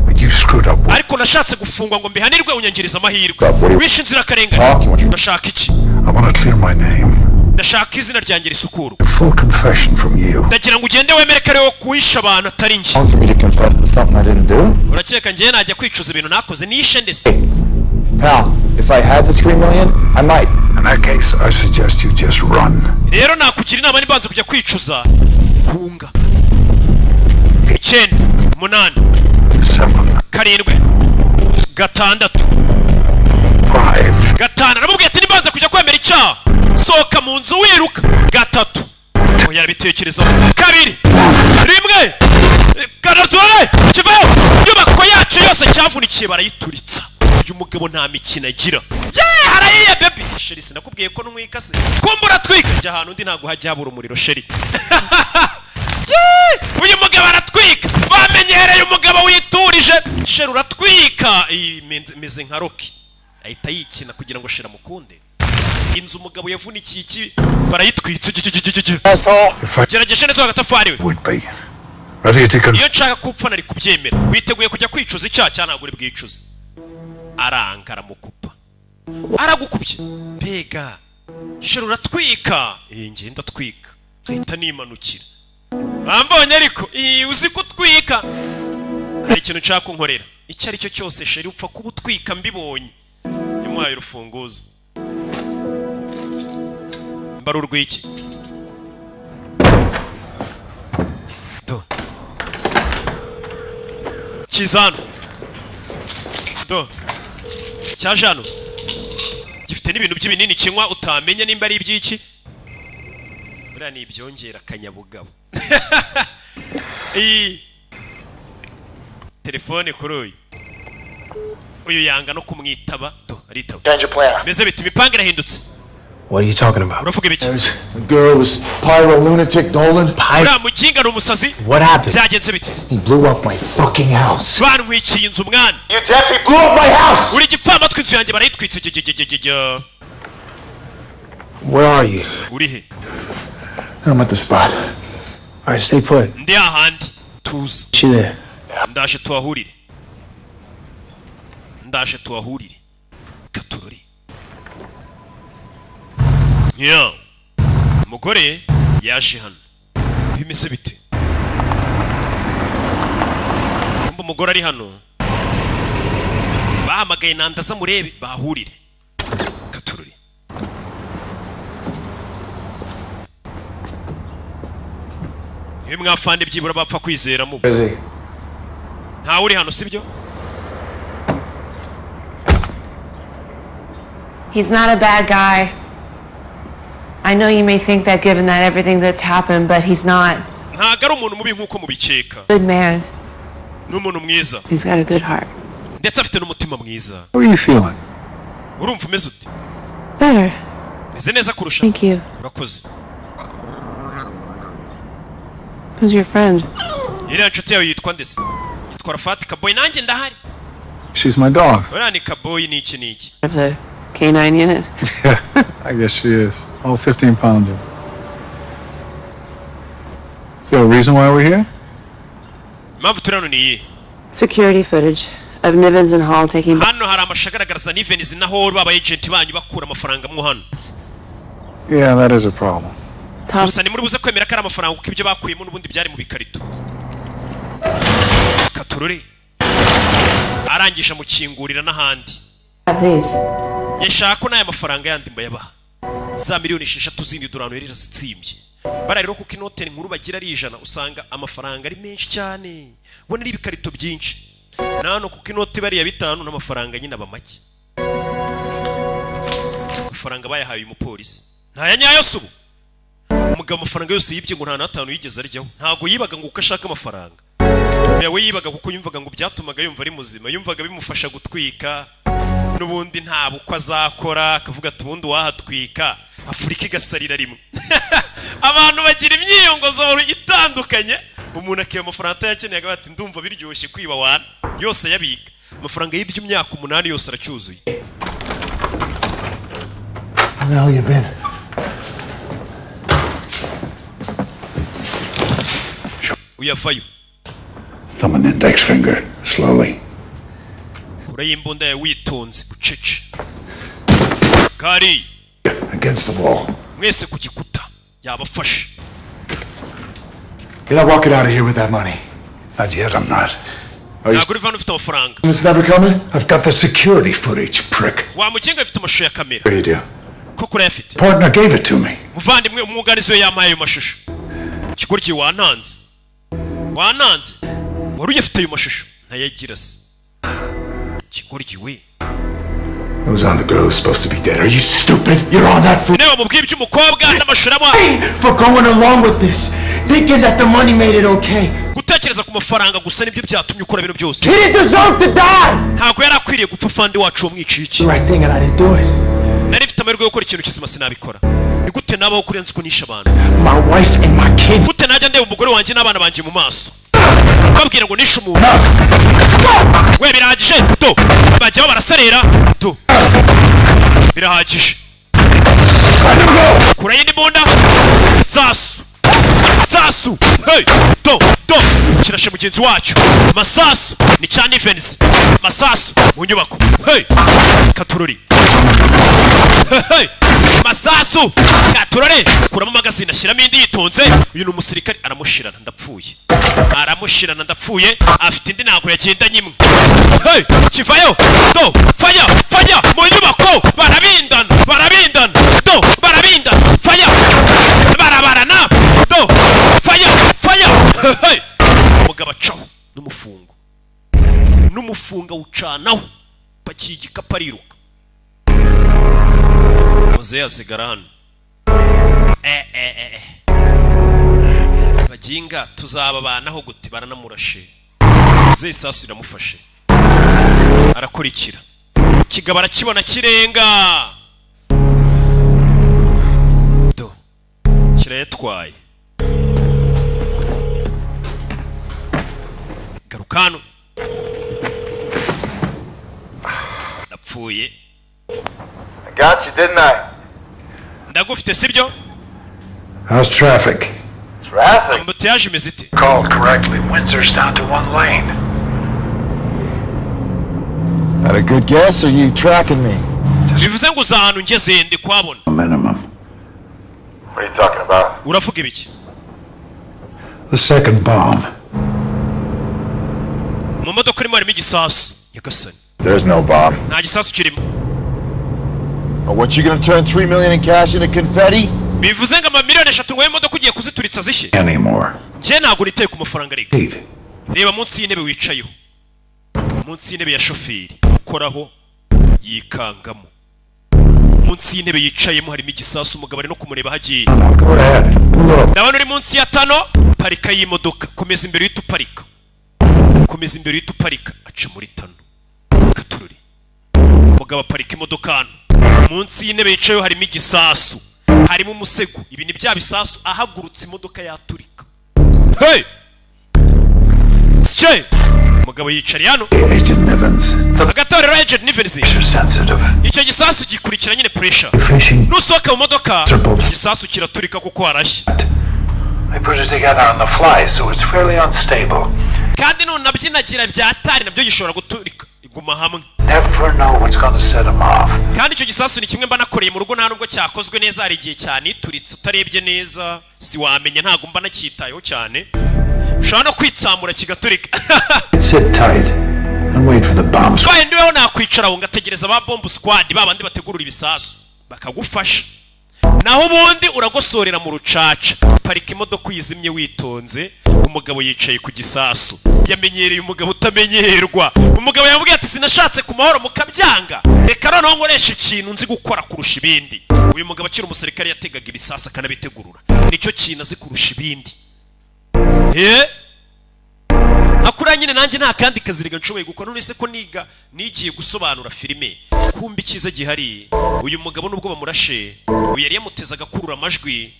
But you screwed up. Ariko nashatse gufungwa ngo mbihanirwe, unyangiriza amahirwe, wishe inzirakarengane. Ndashaka iki? I want to clear my name. Ndashaka izina ryanjye risukurwa. A full confession from you. Ndagira ngo ugende wemere ko ariwo kuwisha abantu, atari njye. For me to confess to something I didn't do? Urakeka njyewe najya kwicuza ibintu nakoze nishe ndetse? Pal, if I had the 3 million, I might. In that case, I suggest you just run. Rero nakugira inama, nibanze kujya kwicuza, hunga. 9, 8, 7, 6, 5. Aramubwira ati nibanze kujya kwemera icyaha, sohoka mu nzu wiruka. 3, oya, yarabitekerezaho. 2, 1, 3, kivayo. Inyubako yacu yose cyavunikiye barayituritsa. Uyu mugabo nta mikino agira. Yeee, harayiye baby. Chéri, sinakubwiye ko ntwika se? Kumbura twika, jya ahantu undi ntabwo hajya habura umuriro, chéri. Yeee, uyu mugabo aratwika, bamenyereye umugabo witurije. Chéri, uratwika. Iyi meze nka Rocky, ahita yikina kugira ngo chéri amukunde. Inzu umugabo yavunikiye iki barayitwitse. Gerageje neza agatafari we. Would be. Ready to Iyo nshaka kupfa nari kubyemera. Witeguye kujya kwicuza icyaha cyangwa ntabwo uri bwicuze? Aranga, aramukupa, aragukubye. Mbega chéri, uratwika. Iyi ngiye ndatwika, nkahita nimanukira. Bambonye ariko iyi uzi ko utwika. Hari ikintu nshaka kunkorera, icyo ari cyo cyose chéri, upfa kuba utwika mbibonye. Yamuhaye urufunguzo mba ari urw'iki? Do kiza hano, do cyaje hano gifite n'ibintu by'ibinini kinywa, utamenya nimba ari iby'iki. Buriya ni ibyongera akanyabugabo. Iyi telefone kuri uyu yanga no kumwitaba, do aritaba. Change of plan. Meze biti, imipango irahindutse. What are you talking about? Uravuga ibiki? The girl, this pyro lunatic Dolan. Uriya muginga ni umusazi. What happened? Byagenze bite? He blew up my fucking house. Bantwikiye inzu mwana. You deaf? He blew up my house. Uri igipfamatwi, inzu yanjye barayitwitse. Gigigigigigi. Where are you? Uri he? I'm at the spot. All right, stay put. Ndi hahandi, tuza. She there. Ndaje tuhahurire, ndaje tuhahurire. Katurori ya umugore yaje hano, bimeze bite? Kumva umugore ari hano, bahamagaye nandaza murebe bahahurire. Katurori. Niwe mwafande byibura bapfa kwizera mu Where is he? Ntawe uri hano, sibyo? He's not a bad guy. I know you may think that given that everything that's happened, but he's not. Ntabwo ari umuntu mubi nk'uko mubikeka. Good man. Ni umuntu mwiza. He's got a good heart. Ndetse afite n'umutima mwiza. How are you feeling? Urumva umeze ute? Better. Meze neza kurusha. Thank you. Urakoze. Who's your friend? Iriya nshuti yawe yitwa ndetse yitwa Rafati Kaboyi, nanjye ndahari. She's my dog. Uriya ni Kaboyi, ni iki n'iki. Of the K9 unit. Yeah, I guess she is. All 15 pounds of her. Is there a reason why we're here? Impamvu turi hano ni iyihe? Security footage of Nivens and Hall taking. Hano hari amashusho agaragaza Nivens na Hall baba agent banyu bakura amafaranga mo hano. Yeah, that is a problem. Gusa ni muri buze kwemera ko ari amafaranga, kuko ibyo bakuyemo n'ubundi byari mu bikarito. Katurore arangije amukingurira n'ahandi. Have these. Yashaka ko n'aya mafaranga yandi mbayabaha, za miliyoni 6 zindi dorari yari ziratsimbye bara rero, kuko inote nkuru bagira ari 100, usanga amafaranga ari menshi cyane, ubona ari ibikarito byinshi. Na hano kuko inoti bariya 5 n'amafaranga nyine aba make. Amafaranga bayahaye uyu mupolisi ntaya nyayo si ubu. Umugabo amafaranga yose yibye ngo nta n'atanu yigeze aryaho. Ntabwo yibaga ngo uko ashaka amafaranga. Oya, we yibaga kuko yumvaga ngo byatumaga yumva ari muzima, yumvaga bimufasha gutwika. N'ubundi nta bukwe azakora, akavuga ati ubundi wahatwika Afurika igasarira rimwe. Abantu bagira imyiyongozo itandukanye. Umuntu akiba amafaranga atayakeneye, akavuga ati ndumva biryoshye kwiba wana yose ayabika. Amafaranga yibye imyaka 8 yose aracyuzuye. Where the hell you been? Uyavayo. Thumb and index finger, slowly. Kure y'imbunda yawe witonze bucece kari. Against the wall. Mwese ku gikuta, yabafashe. You're not walking out of here with that money. Not yet, I'm not. Ntabwo uri hano ufite amafaranga. It's never coming? I've got the security footage, prick. Wa mukinga, afite amashusho ya kamera. Sure you do. Koko urayafite? Partner gave it to me. Muvandimwe umwunganizi we yampaye ayo mashusho. Ikigoryi, wantanze, wantanze, wari uyafite ayo mashusho ntayagira se? Ikigoryi we. It was on the girl who's supposed to be dead. Are you stupid? You're on that fool. Niba mubwiye iby'umukobwa n'amashusho aramuha. For going along with this, thinking that the money made it okay. Gutekereza ku mafaranga gusa nibyo byatumye ukora bino byose. He didn't deserve to die. Ntabwo yari akwiriye gupfa. Fandi wacu wamwiciye iki? The right thing and I didn't do it. Nari mfite amahirwe yo gukora ikintu kizima, sinabikora. Ni gute nabaho kurenza uko nishe abantu? My wife and my kids. Gute najya ndeba umugore wanjye n'abana banjye mu maso babwira ngo nishe umuntu we? Birahagije, do bajyaho barasarera, do birahagije. Kura y'indi mbunda, sasu sasu, hey, do do kirashe mugenzi wacyo. Masasu ni cya Nivens, masasu mu nyubako, hey, katurori, hey, masasu katurore. Kuramo magazine, ashyiramo indi yitonze. Uyu ni umusirikare, aramushirana ndapfuye, aramushirana ndapfuye. Afite indi, ntabwo yagendanye imwe. Hey, kivayo, do faya faya mu nyubako, barabindana, barabindana, do barabindana, faya barabarana, do faya faya. Hey, umugabo acaho n'umufungo, n'umufunga awucanaho, pakiye igikapu ariruka. Muzehe asigara hano. Eh eh eh eh. Baginga tuzababanaho gute? Baranamurashe. Muzehe isasu iramufashe, arakurikira kigabo, arakibona kirenga do kirayatwaye. Garuka hano, ndapfuye. I got you, didn't I? Ndagufite, sibyo? How's traffic? Traffic? Embouteillage imeze ite? Called correctly. Windsor's down to one lane. That a good guess, or you tracking me? Bivuze ngo uza ahantu ngeze ndi kuhabona. Minimum. What are you talking about? Uravuga ibiki? The second bomb. Mu modoka urimo harimo igisasu, nyagasani. There's no bomb. Nta gisasu kirimo. Oh, what, you gonna turn 3 million in cash into confetti? Bivuze ngo amamiliyoni 3 ngo imodoka ugiye kuzituritsa zishye? Anymore. Njye ntabwo niteye ku mafaranga rega. Eight. Reba munsi y'intebe wicayeho, munsi y'intebe ya shoferi ukoraho, yikangamo. Munsi y'intebe yicayemo harimo igisasu. Umugabo ari no kumureba aho agiye. Go ahead. Pull up. Ndabona uri munsi ya tano. Parika y'imodoka, komeza imbere uhita uparika, komeza imbere uhita uparika. Aca muri tano katururi. Umugabo aparika imodoka hano, munsi y'intebe yicayeho harimo igisasu, harimo umusego. Ibi ni bya bisasu, ahagurutse imodoka yaturika. Hey! Sike umugabo yicariye hano. Agent Nivens. Hagati aho rero, Agent Nivens, Sensitive. icyo gisasu gikurikira nyine pressure. Facing. Nusohoka mu modoka, Circles. igisasu kiraturika kuko harashye. I put it together on the fly, so it's fairly unstable. Kandi nunabyinagira bya tari nabyo gishobora guturika, iguma hamwe. Never know what's gonna set them off. Kandi icyo gisasu ni kimwe mba nakoreye mu rugo, nta nubwo cyakozwe neza, hari igihe cyanituritse utarebye neza, si wamenya. Ntabwo mba nacyitayeho cyane, ushobora no kwitsamura kigaturika. Sit tight and wait for the bomb squad. Twaye ndiweho nakwicara aho ngategereza ba bomb squad, ba bandi bategurura ibisasu bakagufasha, naho ubundi uragosorera mu rucaca. Parika imodoka uyizimye witonze. Umugabo yicaye ku gisasu, yamenyereye umugabo utamenyerwa. Umugabo yamubwiye ati: "Sinashatse ku mahoro mukabyanga, reka noneho nkoresha ikintu nzi gukora kurusha ibindi." Uyu mugabo akiri umusirikare yategaga ibisasu akanabitegurura, nicyo kintu azi kurusha ibindi. Eh? Akuriya nyine nanjye nta kandi kazi rega nshoboye gukora. None se ko niga nigiye gusobanura filime? Kumva icyiza gihari, uyu mugabo nubwo bamurashe, uyu yari yamuteze agakurura amajwi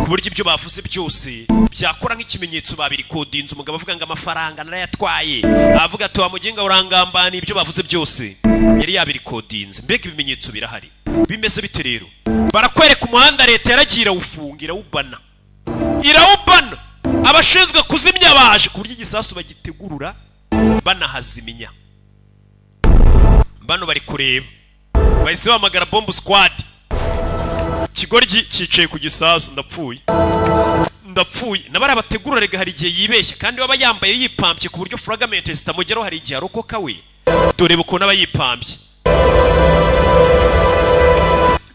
ku buryo ibyo bavuze byose byakora nk'ikimenyetso. Babirikodinze. Umugabo avuga ngo amafaranga narayatwaye, avuga ati: "Wa muginga urangambana." Ibyo bavuze byose yari yabirikodinze, mbega ibimenyetso birahari. Bimeze bite rero? Barakwereka umuhanda leta yaragiye irawufunga, irawubana, irawubana. Abashinzwe kuzimya baje ku buryo igisasu bagitegurura banahazimya. Bano bari kureba, bahise bahamagara bomb squad. Ikigoryi cyicaye ku gisasu. Ndapfuye, ndapfuye. Nabari abategura rega, hari igihe yibeshya, kandi waba yambaye yipampye ku buryo fragment zitamugeraho, hari igihe arokoka we. Dore ukuntu aba yipampye.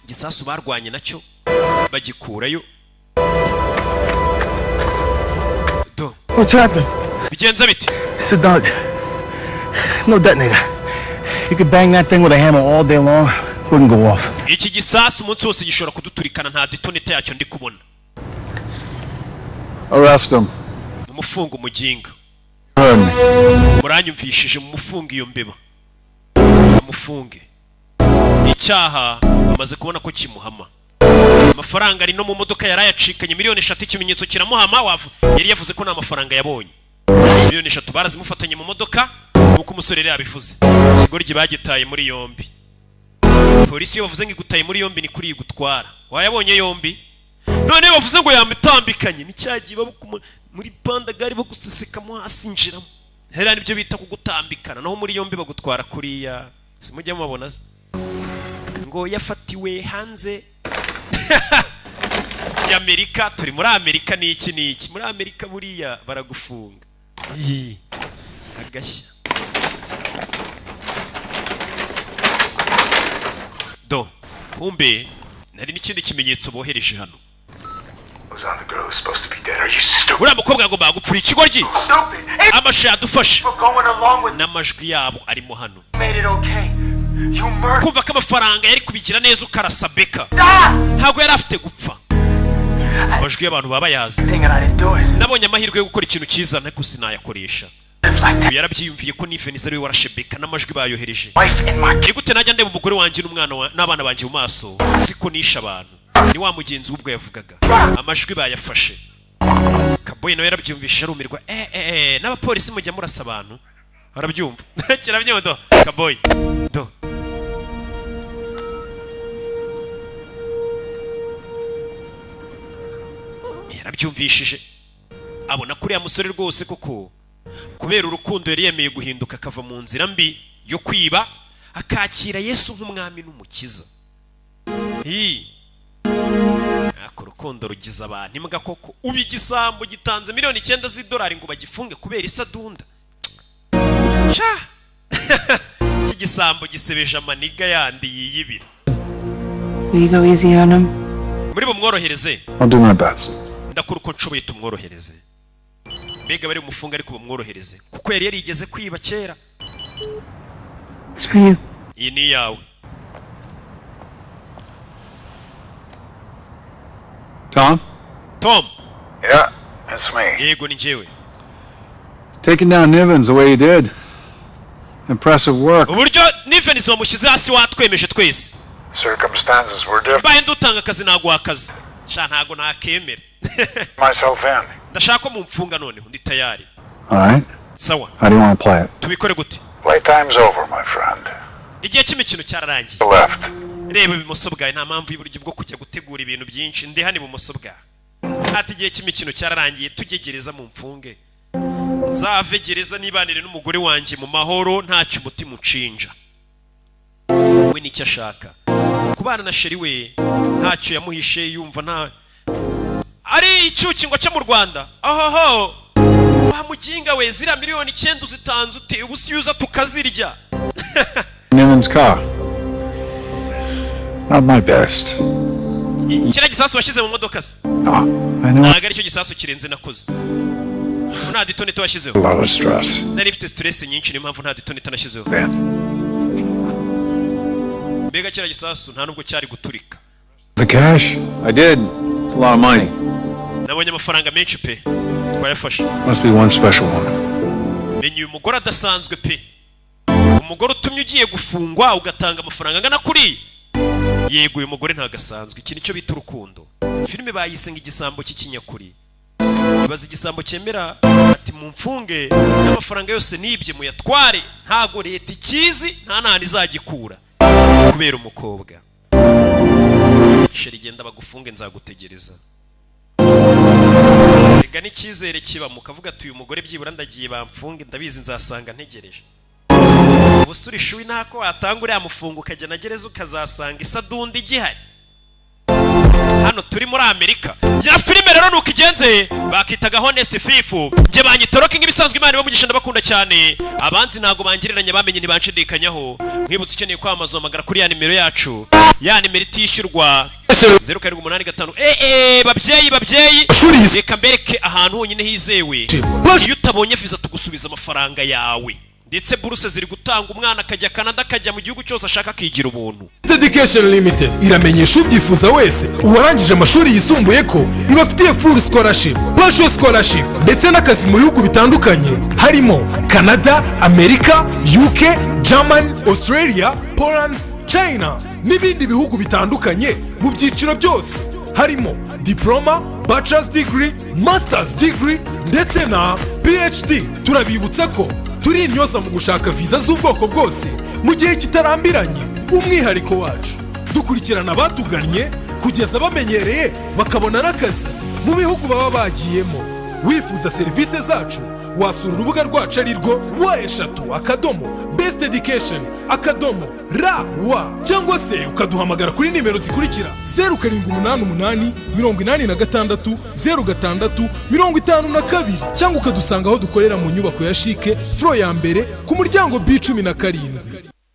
Igisasu barwanye nacyo bagikurayo do. What's happening? Bigenze bite? It's a dud. No detonator. You could bang that thing with a hammer all day long, wouldn't go off. Iki gisasu umunsi wose gishobora kuduturikana, nta detonator yacyo ndi kubona. Arrest him. Mumufunga umuginga. Heard me. Muranyumvishije? Mumufunge iyo mbeba, mumufunge. Icyaha bamaze kubona ko kimuhama. Amafaranga ari no mu modoka yari ayacikanye, miliyoni 3. Ikimenyetso kiramuhama. Yari yavuze ko nta mafaranga yabonye. Miliyoni 3 barazimufatanye mu modoka nk'uko umusore yari yabivuze. Ikigoryi bagitaye muri yombi. Polisi iyo bavuze ngo igutaye muri yombi, ni kuri igutwara wayabonye yombi. None bavuze ngo yamitambikanye, ni cya gihe muri pandagari bagusesekamo hasi injiramo hera, nibyo bita kugutambikana. Naho muri yombi bagutwara kuriya, simujya mubabona se ngo yafatiwe hanze y'Amerika? Turi muri Amerika, ni iki n'iki muri Amerika, buriya baragufunga. Ii, agashya do. Kumbe nari n'ikindi kimenyetso bohereje hano. Was on the girl who's supposed to be dead. Are you stupid? Uriya mukobwa yagombaga gupfura. Ikigoryi, amashusho yadufashe Going along with n'amajwi yabo arimo hano. made it okay. You murdered. Kumva ko amafaranga yari kubigira neza, ukarasa Beka, ntabwo yari afite gupfa. Amajwi y'abantu baba bayazi. Nabonye amahirwe yo gukora ikintu cyiza, ariko sinayakoresha. Uyu yarabyiyumviye ko Nivens ari we warashe Beka n'amajwi bayohereje. Ni gute najya ndeba umugore wanjye n'umwana n'abana banjye mu maso siko nishe abantu? Ni wa mugenzi w'ubwo yavugaga, amajwi bayafashe. Kaboyi nawe yarabyumvishije, arumirwa. Eh eh eh, n'abapolisi mujya murasa abantu? Arabyumva, kirabyumva. Do Kaboyi, do. Yarabyumvishije, abona kuriya musore rwose koko kubera urukundo yari yemeye guhinduka, akava mu nzira mbi yo kwiba, akakira Yesu nk'umwami n'umukiza. Hi, ako urukundo rugize abantu imbwa koko! Ubu igisambo gitanze miliyoni 9 z'idolari ngo bagifunge kubera isadunda. Sha, iki gisambo gisebeje amaniga yandi yiyibira. Will you go easy on him? Muri bumworohereze? I'll do my best. Ndakora uko nshoboye tumworohereze. Mbega bari bumufunge, ariko bamworohereze kuko yari yarigeze kwiba kera. It's for you. Iyi ni iyawe. Tom? Tom? Yeah, that's me. Yego, ni njyewe. Taking down Nivens the way you did. Impressive work. Uburyo Nivens wamushyize hasi watwemeje twese. Circumstances were different. Mbaye ndutanga akazi, naguha akazi. Sha, ntago nakemera. Myself in. Ndashaka ko mumfunga noneho, ndi tayari. All right. Sawa. How do you want to play it? Tubikore gute? Playtime's over, my friend. Igihe cy'imikino cyararangiye. The left. Reba ibumoso bwawe, nta mpamvu y'uburyo bwo kujya gutegura ibintu byinshi, ndi hano ibumoso bwawe. Ati igihe cy'imikino cyararangiye, tujye gereza mu mfunge, nzave gereza nibanire n'umugore wanjye mu mahoro, ntacyo umutima unshinja. We nicyo ashaka, kubana na chérie we, ntacyo yamuhishe, yumva nta ari icyuki ngo cyo mu Rwanda. Ahoho wa muginga we, ziriya miliyoni 9 uzitanze ute? Ubu si uza tukazirya. Nivens' car. Not my best. Kiriya gisasu washyize mu modoka se? I know Ntabwo aricyo gisasu kirenze nakoze. Nta detonator washyizeho. a lot of stress. Nari mfite stress nyinshi, niyo mpamvu nta detonator nashyizeho. Ben. Mbega kiriya gisasu nta nubwo cyari guturika. The cash? I did. It's a lot of money. Nabonye amafaranga menshi pe, twayafashe. Must be one special woman. Menya uyu mugore adasanzwe pe, umugore utumye ugiye gufungwa ugatanga amafaranga angana kuri. Yego, uyu mugore ntabwo asanzwe. Iki nicyo bita urukundo. Filime bayise ngo Igisambo cy'ikinyakuri. Ibaza igisambo cyemera ati mumfunge n'amafaranga yose nibye muyatware, ntago leta ikizi, nta n'ahantu izagikura, kubera umukobwa. Chérie, genda bagufunge, nzagutegereza. Rega n'icyizere kiba mukavuga ati uyu mugore byibura ndagiye bamfunge, ndabizi nzasanga ntegereje. Ubusore ishuwi ntako watanga uriya mufungo, ukajya na gereza ukazasanga isadundi igihari. Hano turi muri Amerika. Ya filime rero nuko igenze, bakitaga Honest Thief, njye banyita Rocky nk'ibisanzwe. Imana ibamugisha, ndabakunda cyane. Abanzi ntago bangereranya, bamenye ntibanshidikanyaho. Nkwibutsa, ukeneye kwamamaza uhamagara kuri ya nimero yacu, ya nimero itishyurwa, 0785. Babyeyi, babyeyi, reka mbereke ahantu honyine hizewe. Iyo utabonye viza tugusubiza amafaranga yawe, ndetse buruse ziri gutanga, umwana akajya Canada, akajya mu gihugu cyose ashaka, akigira ubuntu. Education Limited iramenyesha ubyifuza wese uwarangije amashuri yisumbuye ko ibafitiye full scholarship, partial scholarship ndetse n'akazi mu bihugu bitandukanye harimo Canada, Amerika, UK, Germany, Australia, Poland, China n'ibindi bihugu bitandukanye mu byiciro byose harimo diploma, bachelor's degree, master's degree ndetse na PhD. Turabibutsa ko turi intyoza mu gushaka viza z'ubwoko bwose mu gihe kitarambiranye. Umwihariko wacu, dukurikirana abatugannye kugeza bamenyereye, bakabona n'akazi mu bihugu baba bagiyemo. Wifuza serivisi zacu wasura urubuga rwacu ari rwo www.besteducation.rw, cyangwa se ukaduhamagara kuri nimero zikurikira: 0788 86 06 52, cyangwa ukadusanga aho dukorera mu nyubako ya CHIC, floor ya mbere, ku muryango B17.